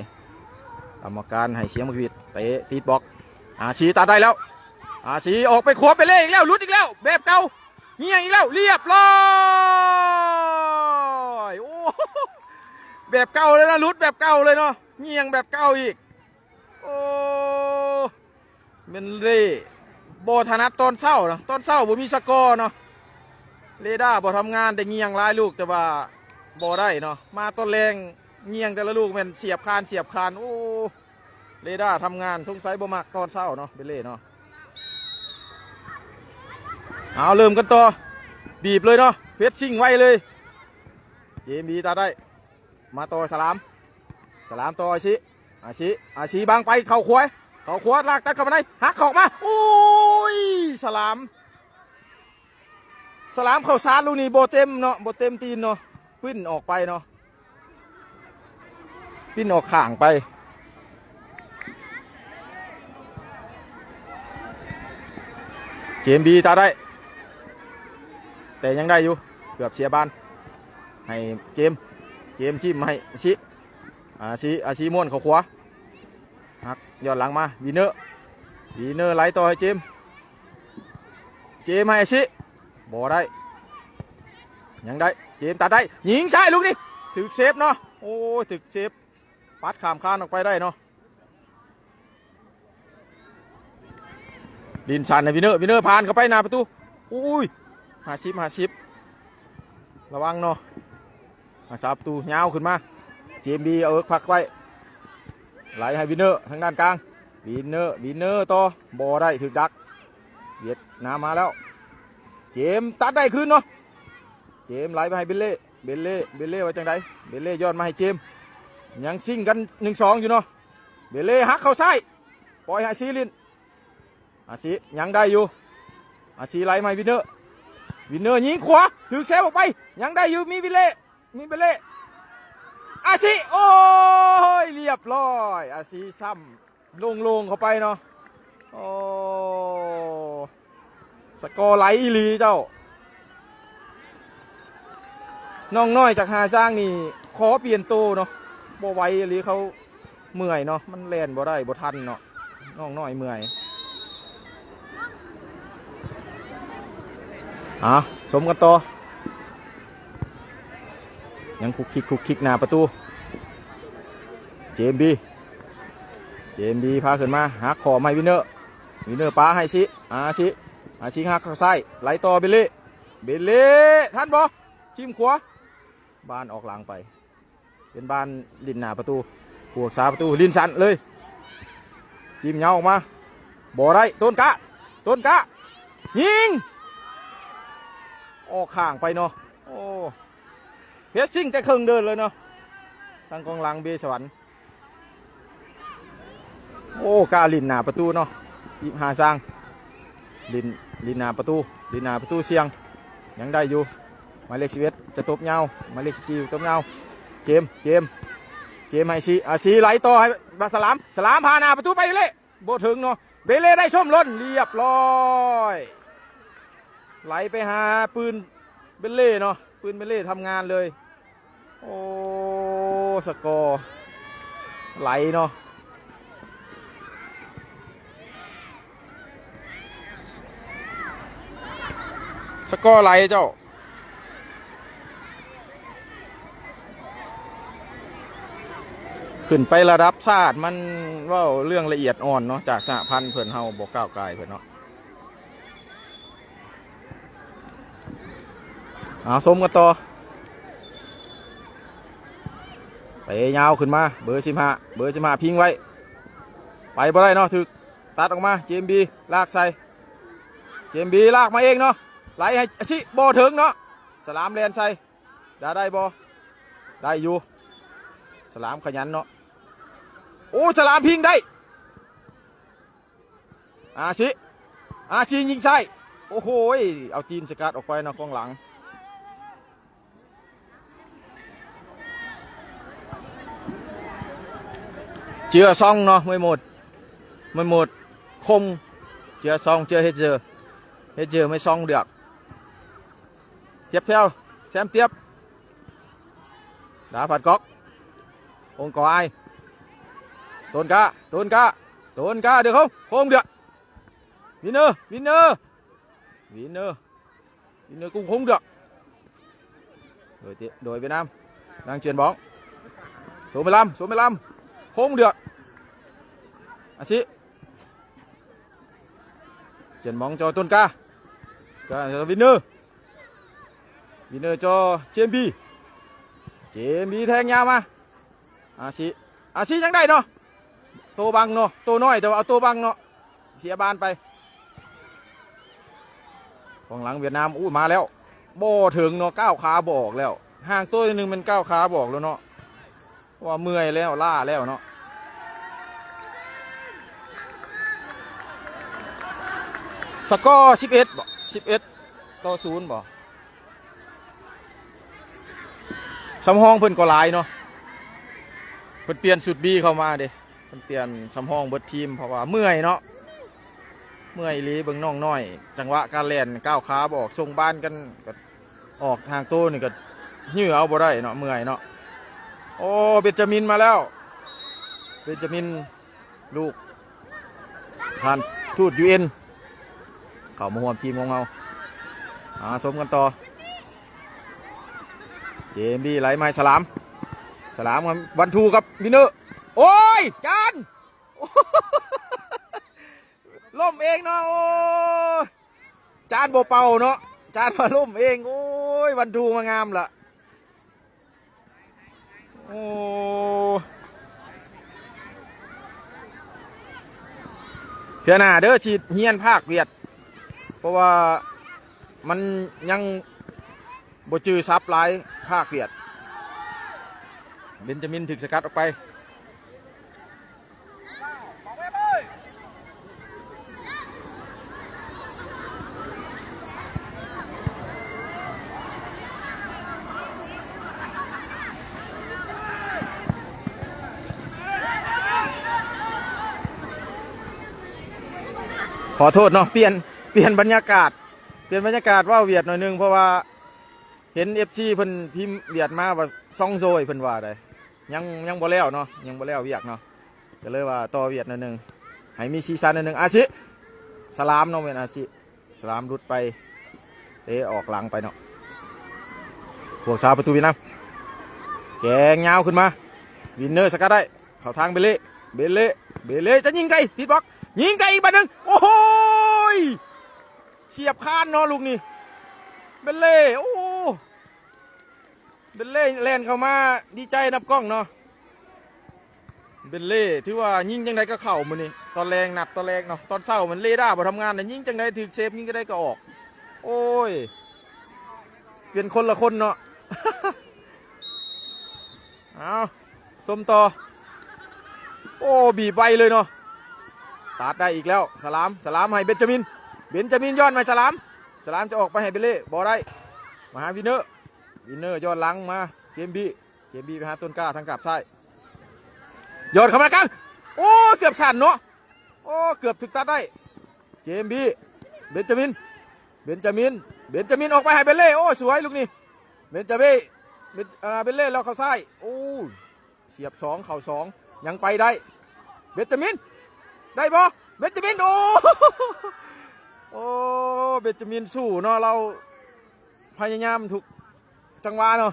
ກຳມະການໃຫ້ສຽງໝາກຫວີດ ເຕະຕິດບລັອກ ອາຊີຕັດໄດ້ແລ້ວ ອາຊີອອກໄປຂວາ ເປເລອີກແລ້ວ ຫຼຸດອີກແລ້ວ ແບບເກົ່າ ງຽງອີກແລ້ວ ລຽບຮ້ອຍ. ໂອ້ ແບບເກົ່າເລີຍເນາະ ຫຼຸດແບບເກົ່າເລີຍເນາະ ງຽງແບບເກົ່າອີກ. ໂອ້ ແມ່ນເລ ບໍ່ຖະໜັດຕອນເຊົ້າເນາະ ຕອນເຊົ້າບໍ່ມີສະກໍເນາະ ເຣດ້າບໍ່ທຳງານ ໄດ້ງຽງຫຼາຍລູກ ແຕ່ວ່າບໍ່ໄດ້ເນາະ ມາຕອນແລງງຽງແຕ່ລະລູກແມ່ນສຽບຄານ ສຽບຄານ. ໂອ້ ເຣດ້າທຳງານ ສົງໄສບໍ່ມັກຕອນເຊົ້າເນາະ ເບເລເນາະ. ເອົາ ເລີ່ມກັນຕໍ່ ບີບເລີຍເນາະ ເພຣດຊິງໄວເລີຍ ເຈມບີ ຕາໄດ້ ມາຕໍ່ສະຫຼາມ ສະຫຼາມຕໍ່ອາຊິ ອາຊິ ອາຊິບັງໄປເຂົ້າຂວາ ເຂົ້າຂວາ ລາກຕັດເຂົ້າມາໃນ ຫັກເຂົ້າອອກມາ ໂອ້ຍ ສະຫຼາມ ສະຫຼາມເຂົ້າຊາດລູກນີ້ບໍ່ເຕັມເນາະ ບໍ່ເຕັມຕີນເນາະ ປິ່ນອອກໄປເນາະ ປິ່ນອອກຂ້າງໄປ. ເຈມບີ ຕາໄດ້ ແຕ່ຍັງໄດ້ຢູ່ ເກືອບເສຍບານ ໃຫ້ເຈມ ເຈມຈິ້ມໃຫ້ອາຊິ ອາຊິ ອາຊິມ້ວນເຂົ້າຂວາ ຫັກຍ້ອນຫຼັງມາ ວິນເນີ ວິນເນີໄຫຼຕໍ່ໃຫ້ເຈມ ເຈມໃຫ້ອາຊິ ບໍ່ໄດ້ ຍັງໄດ້ ເຈມຕັດໄດ້ ຍິງຊ້າຍລູກນີ້ ຖືກເຊບເນາະ ໂອ້ຍ ຖືກເຊບ ປັດຂ້າມຄານອອກໄປໄດ້ເນາະ. ລິນສັນໃຫ້ວິນເນີ ວິນເນີຜ່ານເຂົ້າໄປໜ້າປະຕູ ອຸ້ຍ ຫ້າສິບ ຫ້າສິບ ລະວັງເນາະ ຮັກສາປະຕູຍາວຂຶ້ນມາ ເຈມບີ ເອົາເອິກພັກໄວ້ ໄຫຼໃຫ້ວິນເນີທາງດ້ານກາງ ວິນເນີ ວິນເນີຕໍ່ ບໍ່ໄດ້ ຖືກດັກ ຫວຽດນາມມາແລ້ວ ເຈມຕັດໄດ້ຄືນເນາະ ເຈມໄຫຼໄປໃຫ້ເບເລ ເບເລ ເບເລວ່າຈັ່ງໃດ ເບເລຍ້ອນມາໃຫ້ເຈມ ຍັງຊິງກັນ ໜຶ່ງສອງ ຢູ່ເນາະ ເບເລຫັກເຂົ້າຊ້າຍ ປ່ອຍໃຫ້ອາຊີຫຼິ້ນ ອາຊີຍັງໄດ້ຢູ່ ອາຊີໄຫຼມາໃຫ້ວິນເນີ ວິນເນີຍິງຂວາ ຖືກເຊບອອກໄປ ຍັງໄດ້ຢູ່ ມີວິນເລ ມີເບເລ ອາຊີ ໂອ້ຍ ລຽບຮ້ອຍ ອາຊີຊ້ຳ ໂລ່ງໆເຂົ້າໄປເນາະ ໂອ້ ສະກໍໄຫຼອີ່ຫຼີເຈົ້າ. ນ້ອງນ້ອຍຈາກທ່າຊ້າງນີ້ຂໍປ່ຽນໂຕເນາະ ບໍ່ໄຫວອີ່ຫຼີ ເຂົາເມື່ອຍເນາະ ມັນແລ່ນບໍ່ໄດ້ ບໍ່ທັນເນາະ ນ້ອງນ້ອຍເມື່ອຍ. ເອົາ ຊົມກັນຕໍ່ ຍັງຄຸກຄິກ ຄຸກຄິກໜ້າປະຕູ ເຈມບີ ເຈມບີພາຂຶ້ນມາ ຫັກເຂົ້າມາໃຫ້ວິນເນີ ວິນເນີປາໃຫ້ຊິ ອາຊິ ອາຊິຫັກເຂົ້າຊ້າຍ ໄຫຼຕໍ່ເບເລ ເບເລ ທັນບໍ່ ຈິ້ມຂວາ ບານອອກຫຼັງໄປ ເປັນບານຫຼິ້ນໜ້າປະຕູ ຜູ້ຮັກສາປະຕູຫຼິ້ນສັ້ນເລີຍ ຈິ້ມຍາວອອກມາ ບໍ່ໄດ້ ຕົ້ນກະ ຕົ້ນກະ ຍິງ ອອກຂ້າງໄປເນາະ ໂອ້ ເພຣດຊິງແຕ່ເຄິ່ງເດີ່ນເລີຍເນາະ ທາງກອງຫຼັງເບສະຫວັນ ໂອ້ ກ້າຫຼິ້ນໜ້າປະຕູເນາະ ທີມຫ້າຊ່າງ ຫຼິ້ນ ຫຼິ້ນໜ້າປະຕູ ຫຼິ້ນໜ້າປະຕູສ່ຽງ ຍັງໄດ້ຢູ່. ໝາຍເລກສິບເອັດ ຈະຕົບຍາວ ໝາຍເລກສິບສີ່ ຕົບຍາວ ເຈມ ເຈມ ເຈມໃຫ້ຊີ ອາຊີໄຫຼຕໍ່ໃຫ້ສະຫຼາມ ສະຫຼາມຜ່ານໜ້າປະຕູໄປເລີຍ ບໍ່ເຖິງເນາະ ເບເລໄດ້ຊົມລົ້ນ ລຽບຮ້ອຍ ໄຫຼໄປຫາປືນເບເລເນາະ ປືນເບເລທຳງານເລີຍ. ໂອ້ ສະກໍໄຫຼເນາະ ສະກໍໄຫຼເຈົ້າ. ຂຶ້ນໄປລະດັບຊາດ ມັນເວົ້າເລື່ອງລະອຽດອ່ອນເນາະ ຈາກສະຫະພັນເພິ່ນ ເຮົາບໍ່ກ້າວກ່າຍເພິ່ນເນາະ. ເອົາ ຊົມກັນຕໍ່ ເຕະຍາວຂຶ້ນມາ ເບີສິບຫ້າ ເບີສິບຫ້າພິງໄວ້ ໄປບໍ່ໄດ້ເນາະ ຖືກຕັດອອກມາ ເຈມບີ ລາກໃສ່ ເຈມບີ ລາກມາເອງເນາະ ໄຫຼໃຫ້ອາຊິ ບໍ່ເຖິງເນາະ ສະຫຼາມແລ່ນໃສ່ ດາໄດ້ບໍ່? ໄດ້ຢູ່ ສະຫຼາມຂະຫຍັນເນາະ ໂອ້ ສະຫຼາມພິງໄດ້ ອາຊິ ອາຊິຍິງໃສ່ ໂອ້ໂຫ ເອົາຕີນສະກັດອອກໄປເນາະ ກອງຫຼັງ ເຈືອຊອງເນາະ ມວຍໝົດ ມວຍໝົດຄົງ ເຈືອຊອງ ເຈືອເຮັດເຈີ ເຮັດເຈີ ມວຍຊອງເລືອກ ຕຽບແຖວ ແຊມຕຽບ ດາພັດກອກ ອົງກອອາຍ ໂຕນກາ ໂຕນກາ ໂຕນກາ ເດືອກເຂົ້າ ໂຄ້ງເດືອກ ວິນເນີ ວິນເນີ ວິນເນີ ວິນເນີ ກຸ້ງໂຄ້ງເດືອກ ໂດຍ ໂດຍຫວຽດນາມ ນາງຈຽນບອງ ໂສມໄປລຳ ໂສມໄປລຳ ໂຄ້ງເດືອກ ອາຊິ ຈຽນມອງຈໍຕົ້ນກາ ກາວິນເນີ ວິນເນີຈໍເຈມບີ ເຈມບີແທງຍາວມາ ອາຊິ ອາຊິຍັງໄດ້ເນາະ ໂຕບັງເນາະ ໂຕນ້ອຍແຕ່ວ່າເອົາໂຕບັງເນາະ ເສຍບານໄປ ຂອງຫຼັງຫວຽດນາມ ອູ້ ມາແລ້ວ ບໍ່ເຖິງເນາະ ກ້າວຂາບໍ່ອອກແລ້ວ ຫ່າງໂຕໜຶ່ງແມ່ນກ້າວຂາບໍ່ອອກແລ້ວເນາະ. ເພາະວ່າເມື່ອຍແລ້ວ ລ້າແລ້ວເນາະ ສະກໍສິບເອັດບໍ ສິບເອັດຕໍ່ສູນບໍ ສຳຮອງເພິ່ນກໍຫຼາຍເນາະ ເພິ່ນປ່ຽນຊຸດບີເຂົ້າມາເດ້ ເພິ່ນປ່ຽນສຳຮອງເບິດທີມ ເພາະວ່າເມື່ອຍເນາະ ເມື່ອຍອີ່ຫຼີ ເບິ່ງນ້ອງນ້ອຍ ຈັງຫວະການແລ່ນກ້າວຂາບໍ່ອອກ ສົ່ງບານກັນ ອອກທາງໂຕນີ້ກໍຢື້ອເອົາບໍ່ໄດ້ເນາະ ເມື່ອຍເນາະ ໂອ້ ເບັນຈາມິນມາແລ້ວ ເບັນຈາມິນ ລູກທ່ານທູດຢູເອັນ ເຂົ້າມາຮ່ວມທີມຂອງເຮົາ ອາ ຊົມກັນຕໍ່ ເຈມບີໄຫຼມາໃຫ້ສະຫຼາມ ສະຫຼາມວັນທູກັບວິນເນີ ໂອ້ຍ ຈານ ລົ້ມເອງເນາະ ໂອ້ຍ ຈານບໍ່ເປົ່າເນາະ ຈານວ່າລົ້ມເອງ ໂອ້ຍ ວັນທູມາງາມລະ ໂອ້ ເທື່ອໜ້າເດີ ຊິຮຽນພາກຫວຽດ ເພາະວ່າມັນຍັງບໍ່ຈື່ສັບຫຼາຍ ພາກຫວຽດ ເບັນຈາມິນຖືກສະກັດອອກໄປ. ຂໍໂທດເນາະ ປ່ຽນ ປ່ຽນບັນຍາກາດ ປ່ຽນບັນຍາກາດເວົ້າຫວຽດໜ້ອຍໜຶ່ງ ເພາະວ່າ ເຫັນເອັຟຊີເພິ່ນພິມຫວຽດມາວ່າ ຊອງໂຈຍ ເພິ່ນວ່າໃດ ຍັງ ຍັງບໍ່ແລ້ວເນາະ ຍັງບໍ່ແລ້ວວຽກເນາະ ກໍເລີຍວ່າຕໍ່ຫວຽດໜ້ອຍໜຶ່ງ ໃຫ້ມີສີສັນໜ້ອຍໜຶ່ງ ອາຊິ ສະຫຼາມເນາະ ແມ່ນອາຊິ ສະຫຼາມຫຼຸດໄປ ເຕະອອກຫຼັງໄປເນາະ ພວກຊາວປະຕູຫວຽດນາມ ແກງຍາວຂຶ້ນມາ ວິນເນີສະກັດໄດ້ ເຂົ້າທາງເບເລ ເບເລ ເບເລຈະຍິງໄກ ຕິດບລັອກ ຍິງໄກອີກບາດໜຶ່ງ ໂອ້ໂຫຍ ສຽບຄານເນາະລູກນີ້ ເບເລ ໂອ້ ເບເລແລ່ນເຂົ້າມາ ດີໃຈນຳກ້ອງເນາະ ເບເລ ຖືວ່າຍິງຈັ່ງໃດກໍເຂົ້າມື້ນີ້ ຕອນແລງ ນັດຕອນແລງເນາະ ຕອນເຊົ້າມັນເຣດ້າບໍ່ທຳງານ ຍິງຈັ່ງໃດຖືກເຊບ ຍິງຈັ່ງໃດກໍອອກ ໂອ້ຍ ເປັນຄົນລະຄົນເນາະ ເອົາ ຊົມຕໍ່ ໂອ້ ບີບໄວເລີຍເນາະ ຕັດໄດ້ອີກແລ້ວ ສະຫຼາມ ສະຫຼາມໃຫ້ເບັນຈາມິນ ເບັນຈາມິນຍ້ອນໃຫ້ສະຫຼາມ ສະຫຼາມຈະອອກໄປໃຫ້ເບເລ່ ບໍ່ໄດ້ ມາຫາວິນເນີ ວິນເນີຍ້ອນຫຼັງມາ ເຈມບີ ເຈມບີໄປຫາຕົ້ນກ້າທາງກາບຊ້າຍ ຍ້ອນເຂົ້າມາກາງ ໂອ້ ເກືອບສັ້ນເນາະ ໂອ້ ເກືອບຖືກຕັດໄດ້ ເຈມບີ ເບັນຈາມິນ ເບັນຈາມິນ ເບັນຈາມິນອອກໄປໃຫ້ເບເລ່ ໂອ້ ສວຍລູກນີ້ ເບັນຈາເບ້ ເບັນ ເອີ ເບເລ່ແລ້ວເຂົ້າຊ້າຍ ໂອ້ ສຽບສອງເຂົ້າສອງ ຍັງໄປໄດ້ ເບັນຈາມິນ ໄດ້ບໍ່ ເບັນຈາມິນ ໂອ້ ໂອ້ ເບັນຈາມິນສູ້ເນາະ ລາວພະຍາຍາມທຸກ ຈັງຫວະເນາະ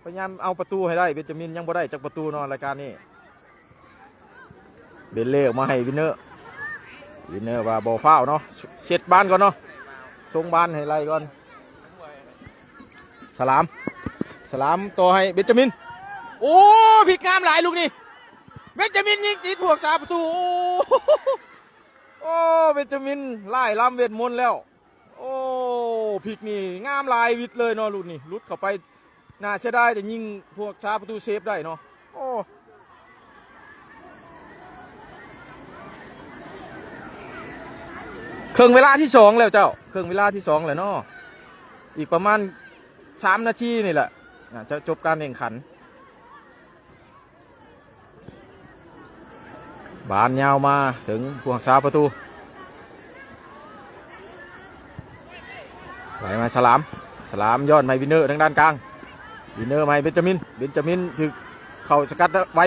ພະຍາຍາມເອົາປະຕູໃຫ້ໄດ້ ເບັນຈາມິນຍັງບໍ່ໄດ້ຈັກປະຕູເນາະ ລາຍການນີ້ ເບເລ່ອອກມາໃຫ້ວິນເນີ ວິນເນີວ່າບໍ່ຟ້າວເນາະ ເຊັດບານກ່ອນເນາະ ສົ່ງບານໃຫ້ໄລ່ກ່ອນ ສະຫຼາມ ສະຫຼາມຕໍ່ໃຫ້ເບັນຈາມິນ ໂອ້ ພິກງາມຫຼາຍລູກນີ້ ເບັນຈາມິນຍິງຕິດພວກສາປະຕູ ໂອ້ ໂອ້ ເບັນຈາມິນລ້າຍລຳເວດມົນແລ້ວ ໂອ້ ພິກນີ້ງາມຫຼາຍ ວິດເລີຍເນາະ ຫຼຸດນີ້ ຫຼຸດເຂົ້າໄປ ໜ້າເສຍດາຍ ແຕ່ຍິງພວກສາປະຕູເຊຟໄດ້ເນາະ ໂອ້ ເຄິ່ງເວລາທີສອງແລ້ວເຈົ້າ ເຄິ່ງເວລາທີສອງແລ້ວເນາະ ອີກປະມານສາມນາທີນີ້ແຫຼະ ໜ້າຈະຈົບການແຂ່ງຂັນ. ບານຍາວມາເຖິງຜູ້ຮັກສາປະຕູ ໄຫຼມາສະຫຼາມ ສະຫຼາມຍ້ອນໃຫ້ວິນເນີທາງດ້ານກາງ ວິນເນີໃຫ້ເບັນຈາມິນ ເບັນຈາມິນຖືກເຂົ້າສະກັດໄວ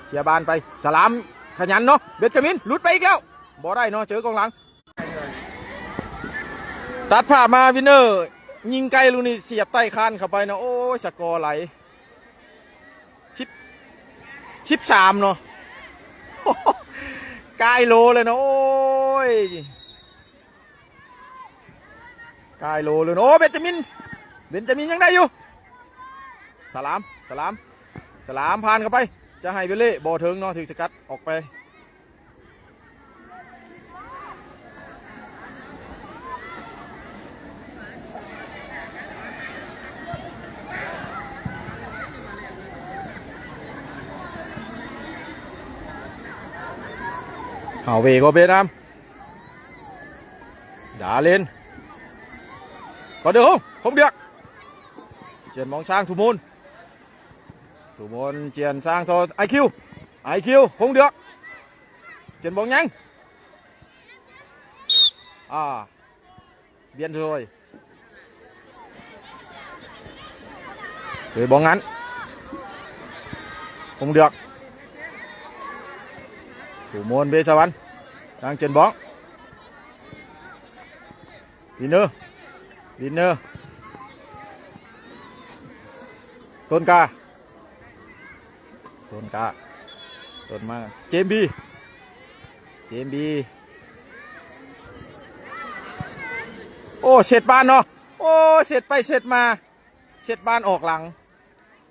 ເສຍບານໄປ ສະຫຼາມຂະຫຍັນເນາະ ເບັນຈາມິນຫຼຸດໄປອີກແລ້ວ ບໍ່ໄດ້ເນາະ ເຈີກອງຫຼັງ ຕັດພາບມາວິນເນີຍິງໄກລູກນີ້ສຽບໃຕ້ຄານເຂົ້າໄປເນາະ ໂອ້ຍ ສະກໍໄຫຼ ສິບ ສິບສາມເນາະ ກາຍໂຫຼເລີຍເນາະ ໂອ້ຍ ກາຍໂຫຼເລີຍເນາະ ໂອ້ ເບັນຈາມິນ ເບັນຈາມິນຍັງໄດ້ຢູ່ ສະຫຼາມ ສະຫຼາມ ສະຫຼາມຜ່ານເຂົ້າໄປ ຈະໃຫ້ເບເລ່ ບໍ່ເຖິງເນາະ ຖືກສະກັດອອກໄປ. ເອົາເວກໍເບນາມ ດາເລນ ກໍເດີໂຮງ ຄົງເດືອກ ຈຽນມອງຊ້າງ ທຸມໂມນ ທຸມໂມນ ຈຽນຊ້າງ ໂທ ໄອຄິວ ໄອຄິວ ຄົງເດືອກ ຈຽນບອງຍັງ ອາ ບຽນໂທຍ ໂດຍບອງງານ ຄົງເດືອກ ທຸມໂມນ ເບສະຫວັນ ທາງຈຽນບອງ ວິນເນີ ວິນເນີ ຕົ້ນກາ ຕົ້ນກາ ຕົ້ນມາ ເຈມບີ ເຈມບີ ໂອ້ ເຊັດບານເນາະ ໂອ້ ເຊັດໄປເຊັດມາ ເຊັດບານອອກຫຼັງ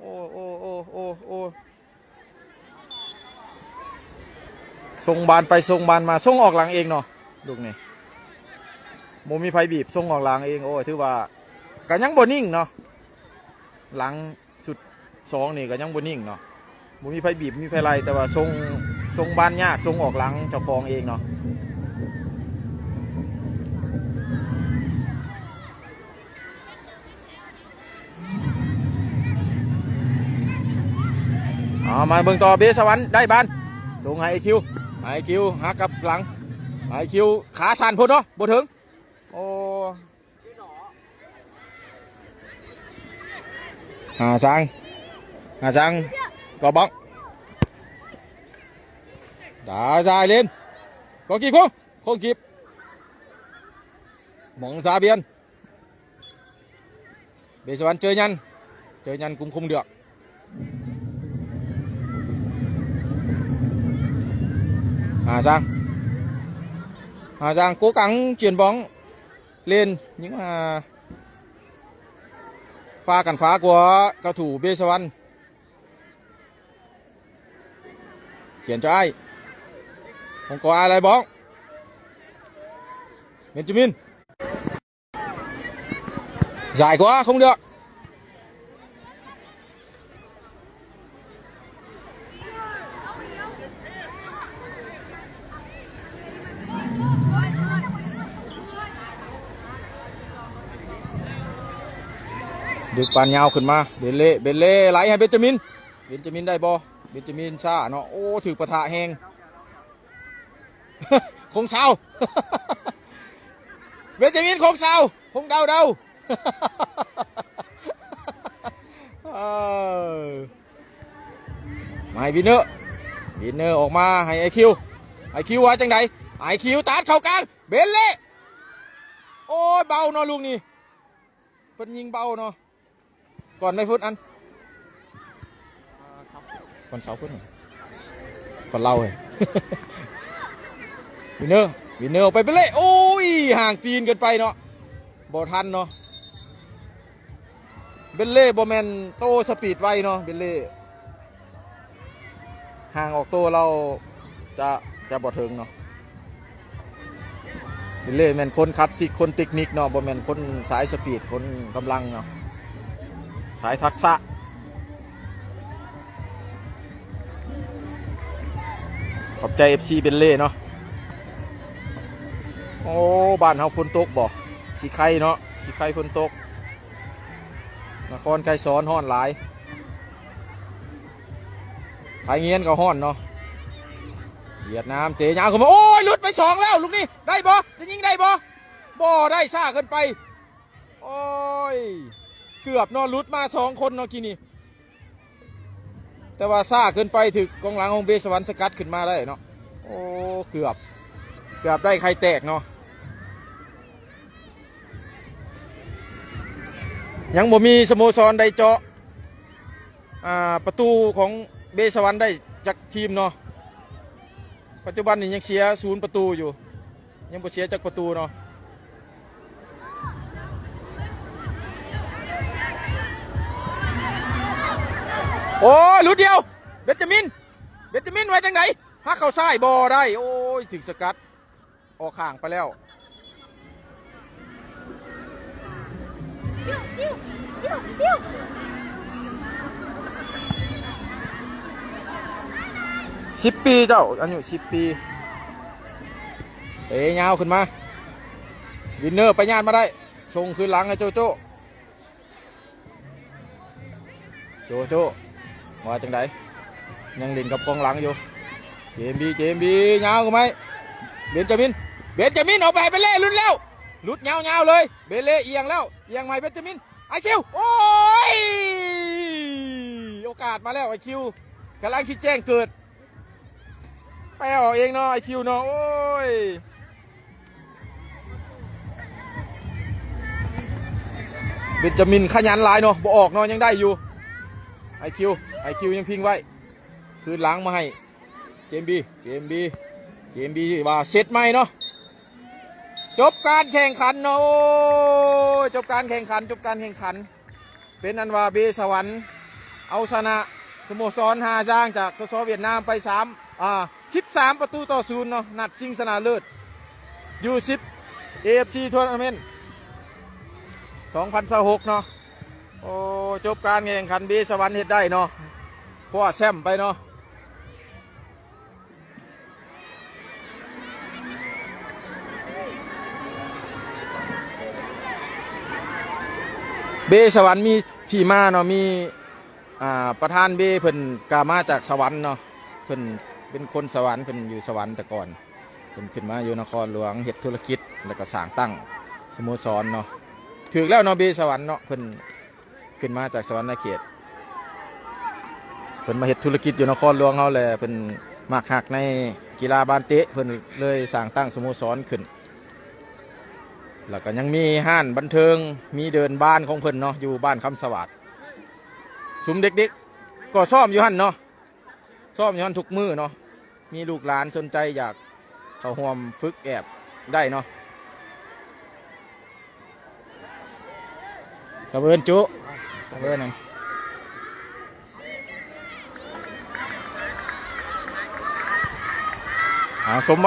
ໂອ້ ໂອ້ ໂອ້ ໂອ້ ໂອ້ ສົ່ງບານໄປສົ່ງບານມາ ສົ່ງອອກຫຼັງເອງເນາະ ລູກນີ້ ບໍ່ມີໃຜບີບ ສົ່ງອອກຫຼັງເອງ ໂອ້ ຖືວ່າກໍຍັງບໍ່ນິ່ງເນາະ ຫຼັງຊຸດສອງນີ້ກໍຍັງບໍ່ນິ່ງເນາະ ບໍ່ມີໃຜບີບ ມີໃຜໄລ່ ແຕ່ວ່າສົ່ງ ສົ່ງບານຍາກ ສົ່ງອອກຫຼັງເຈົ້າຂອງເອງເນາະ. ເອົາ ມາເບິ່ງຕໍ່ ເບສະຫວັນ ໄດ້ບານ ສົ່ງໃຫ້ໄອຄິວ ໄອຄິວ ຫາກັບຫຼັງ ໄອຄິວ ຂາສັ້ນໂພດເນາະ ບໍ່ເຖິງ ໂອ້ ຫາສາງ ຫາສາງ ກໍບັງ ດາຊາຍເລນ ກໍກີບ ໂຄ້ງ ໂຄ້ງກີບ ໝອງຊາບຽນ ເບສະຫວັນ ເຈີຍັນ ເຈີຍັນ ກຸມຄົງເດືອກ ຫາສາງ ຫາສາງ ໂກກັງ ຈຽນບອງ ເລນ ຍິງມາ ຟ້າກັນຟ້າກວ່າ ກະຖູ ເບສະຫວັນ ຂຽນຈະອ້າຍ ຄົງກໍອ້າຍໄລ່ບອງ ເບັນຈາມິນ ສາຍກວ່າ ຄົງເລືອກ ເ ດຶກບານຍາວຂຶ້ນມາ ເບນເລ່ ເບນເລ່ໄຫຼໃຫ້ເບນຈາມິນ ເບນຈາມິນໄດ້ບໍ່? ເບນຈາມິນຊ້າເນາະ ໂອ້ ຖືກປະທະແຮງ ຄົງຊາວ ເບນຈາມິນ ຄົງຊາວ ຄົງເດົາເດົາ ເອີ ມາໃຫ້ວິນເນີ ວິນເນີອອກມາໃຫ້ໄອຄິວ ໄອຄິວວ່າຈັ່ງໃດ? ໄອຄິວຕັດເຂົ້າກາງ ເບນເລ່ ໂອ້ຍ ເບົາເນາະລູກນີ້ ເພິ່ນຍິງເບົາເນາະ ກ່ອນໄມ້ຟຸດອັນ ກ່ອນເສົາຟຸດ ກ່ອນເລົາເອີຍ ວິນເນີ ວິນເນີອອກໄປ ເບນເລ່ ໂອ້ຍ ຫ່າງຕີນເກີນໄປເນາະ ບໍ່ທັນເນາະ ເບນເລ່ບໍ່ແມ່ນໂຕສະປີດໄວເນາະ ເບນເລ່ ຫ່າງອອກໂຕລາວຈະ ຈະບໍ່ເຖິງເນາະ ເບນເລ່ແມ່ນຄົນຄລາສສິກ ຄົນເຕັກນິກເນາະ ບໍ່ແມ່ນຄົນສາຍສະປີດ ຄົນກຳລັງເນາະ ສາຍທັກສະ ຂອບໃຈເອັຟຊີເບນເລ່ເນາະ ໂອ້ ບ້ານເຮົາຝົນຕົກບໍ່? ສີໄຄເນາະ ສີໄຄຝົນຕົກ ນະຄອນໄກສອນຮ້ອນຫຼາຍ ພາຍງຽນກໍຮ້ອນເນາະ ຫວຽດນາມເຕະຍາວເຂົ້າມາ ໂອ້ຍ ຫຼຸດໄປສອງແລ້ວ ລູກນີ້ ໄດ້ບໍ່? ຈະຍິງໄດ້ບໍ່? ບໍ່ໄດ້ ຊ້າເກີນໄປ ໂອ້ຍ ເກືອບເນາະ ຫຼຸດມາສອງຄົນເນາະກີ້ນີ້ ແຕ່ວ່າຊ້າເກີນໄປ ຖືກກອງຫຼັງຂອງເບສະຫວັນສະກັດຂຶ້ນມາໄດ້ເນາະ ໂອ້ ເກືອບ ເກືອບໄດ້ໄຂ່ແຕກເນາະ ຍັງບໍ່ມີສະໂມສອນໃດເຈາະ ອ່າ ປະຕູຂອງເບສະຫວັນໄດ້ຈັກທີມເນາະ ປັດຈຸບັນນີ້ຍັງເສຍສູນປະຕູຢູ່ ຍັງບໍ່ເສຍຈັກປະຕູເນາະ ໂອ້ຍ ຫຼຸດດຽວ ເບນຈາມິນ ເບນຈາມິນວ່າຈັ່ງໃດ? ຫາກເຂົ້າຊ້າຍບໍ່ໄດ້ ໂອ້ຍ ຖືກສະກັດ ອອກຂ້າງໄປແລ້ວ ສິບປີເຈົ້າ ອາຍຸສິບປີ ເຕະຍາວຂຶ້ນມາ ວິນເນີໄປຍາດມາໄດ້ ສົ່ງຄືນຫຼັງໃຫ້ໂຈໂຈ້ ໂຈໂຈ້ ວ່າຈັ່ງໃດ? ຍັງຫຼິ້ນກັບກອງຫຼັງຢູ່ ເຈມບີ ເຈມບີ ຍາວເຂົ້າໄປ ເບນຈາມິນ ເບນຈາມິນ ອອກໄປໃຫ້ເບເລ່ ຫຼຸດແລ້ວ ຫຼຸດຍາວໆເລີຍ ເບເລ່ອຽງແລ້ວ ອຽງໃໝ່ ເບນຈາມິນ ໄອຄິວ ໂອ້ຍ ໂອກາດມາແລ້ວ ໄອຄິວ ກຳລັງຊິແຈ້ງເກີດ ໄປເອົາເອງເນາະ ໄອຄິວເນາະ ໂອ້ຍ ເບນຈາມິນຂະຫຍັນຫຼາຍເນາະ ບໍ່ອອກເນາະ ຍັງໄດ້ຢູ່ ໄອຄິວ ໄອຄິວຍັງພິງໄວ້ ຄືນຫຼັງມາໃຫ້ ເຈມບີ ເຈມບີ ເຈມບີ ວ່າເຊັດໃໝ່ເນາະ ຈົບການແຂ່ງຂັນເນາະ ໂອ້ຍ ຈົບການແຂ່ງຂັນ ຈົບການແຂ່ງຂັນ ເປັນອັນວ່າເບສະຫວັນເອົາຊະນະສະໂມສອນຮ່າຊາງຈາກ ສສ ຫວຽດນາມໄປສາມ ອ່າ ສິບສາມປະຕູຕໍ່ສູນເນາະ ນັດຊິງຊະນະເລີດ ຢູສິບ ເອເອັຟຊີ ທວນາເມັນ ສອງພັນຊາວຫົກເນາະ ໂອ້ ຈົບການແຂ່ງຂັນ ເບສະຫວັນເຮັດໄດ້ເນາະ ຄວ້າແຊ້ມໄປເນາະ. ເບສະຫວັນມີທີ່ມາເນາະ ມີ ອ່າ ປະທານເບເພິ່ນກະມາຈາກສະຫວັນເນາະ ເພິ່ນເປັນຄົນສະຫວັນ ເພິ່ນຢູ່ສະຫວັນແຕ່ກ່ອນ ເພິ່ນຂຶ້ນມາຢູ່ນະຄອນຫຼວງ ເຮັດທຸລະກິດ ແລ້ວກະສ້າງຕັ້ງສະໂມສອນເນາະ ຖືກແລ້ວເນາະ ເບສະຫວັນເນາະ ເພິ່ນ ຂຶ້ນມາຈາກສະຫວັນນະເຂດ ເພິ່ນມາເຮັດທຸລະກິດຢູ່ນະຄອນຫຼວງເຮົາແຫຼະ ເພິ່ນມັກຮັກໃນກິລາບານເຕະ ເພິ່ນເລີຍສ້າງຕັ້ງສະໂມສອນຂຶ້ນ ແລ້ວກໍຍັງມີຮ້ານບັນເທີງ ມີເດີ່ນບານຂອງເພິ່ນເນາະ ຢູ່ບ້ານຄຳສະຫວາດ ຊຸມເດັກໆກໍຊ້ອມຢູ່ຫັ້ນເນາະ. ຊ້ອມຢູ່ຫັ້ນທຸກມື້ເນາະ ມີລູກຫຼານສົນໃຈຢາກເຂົ້າຮ່ວມຝຶກແອບໄດ້ເນາະ ກະເອີ້ນຈຸ ກະເອີ້ນນັ້ນ ເອົາ ສົມ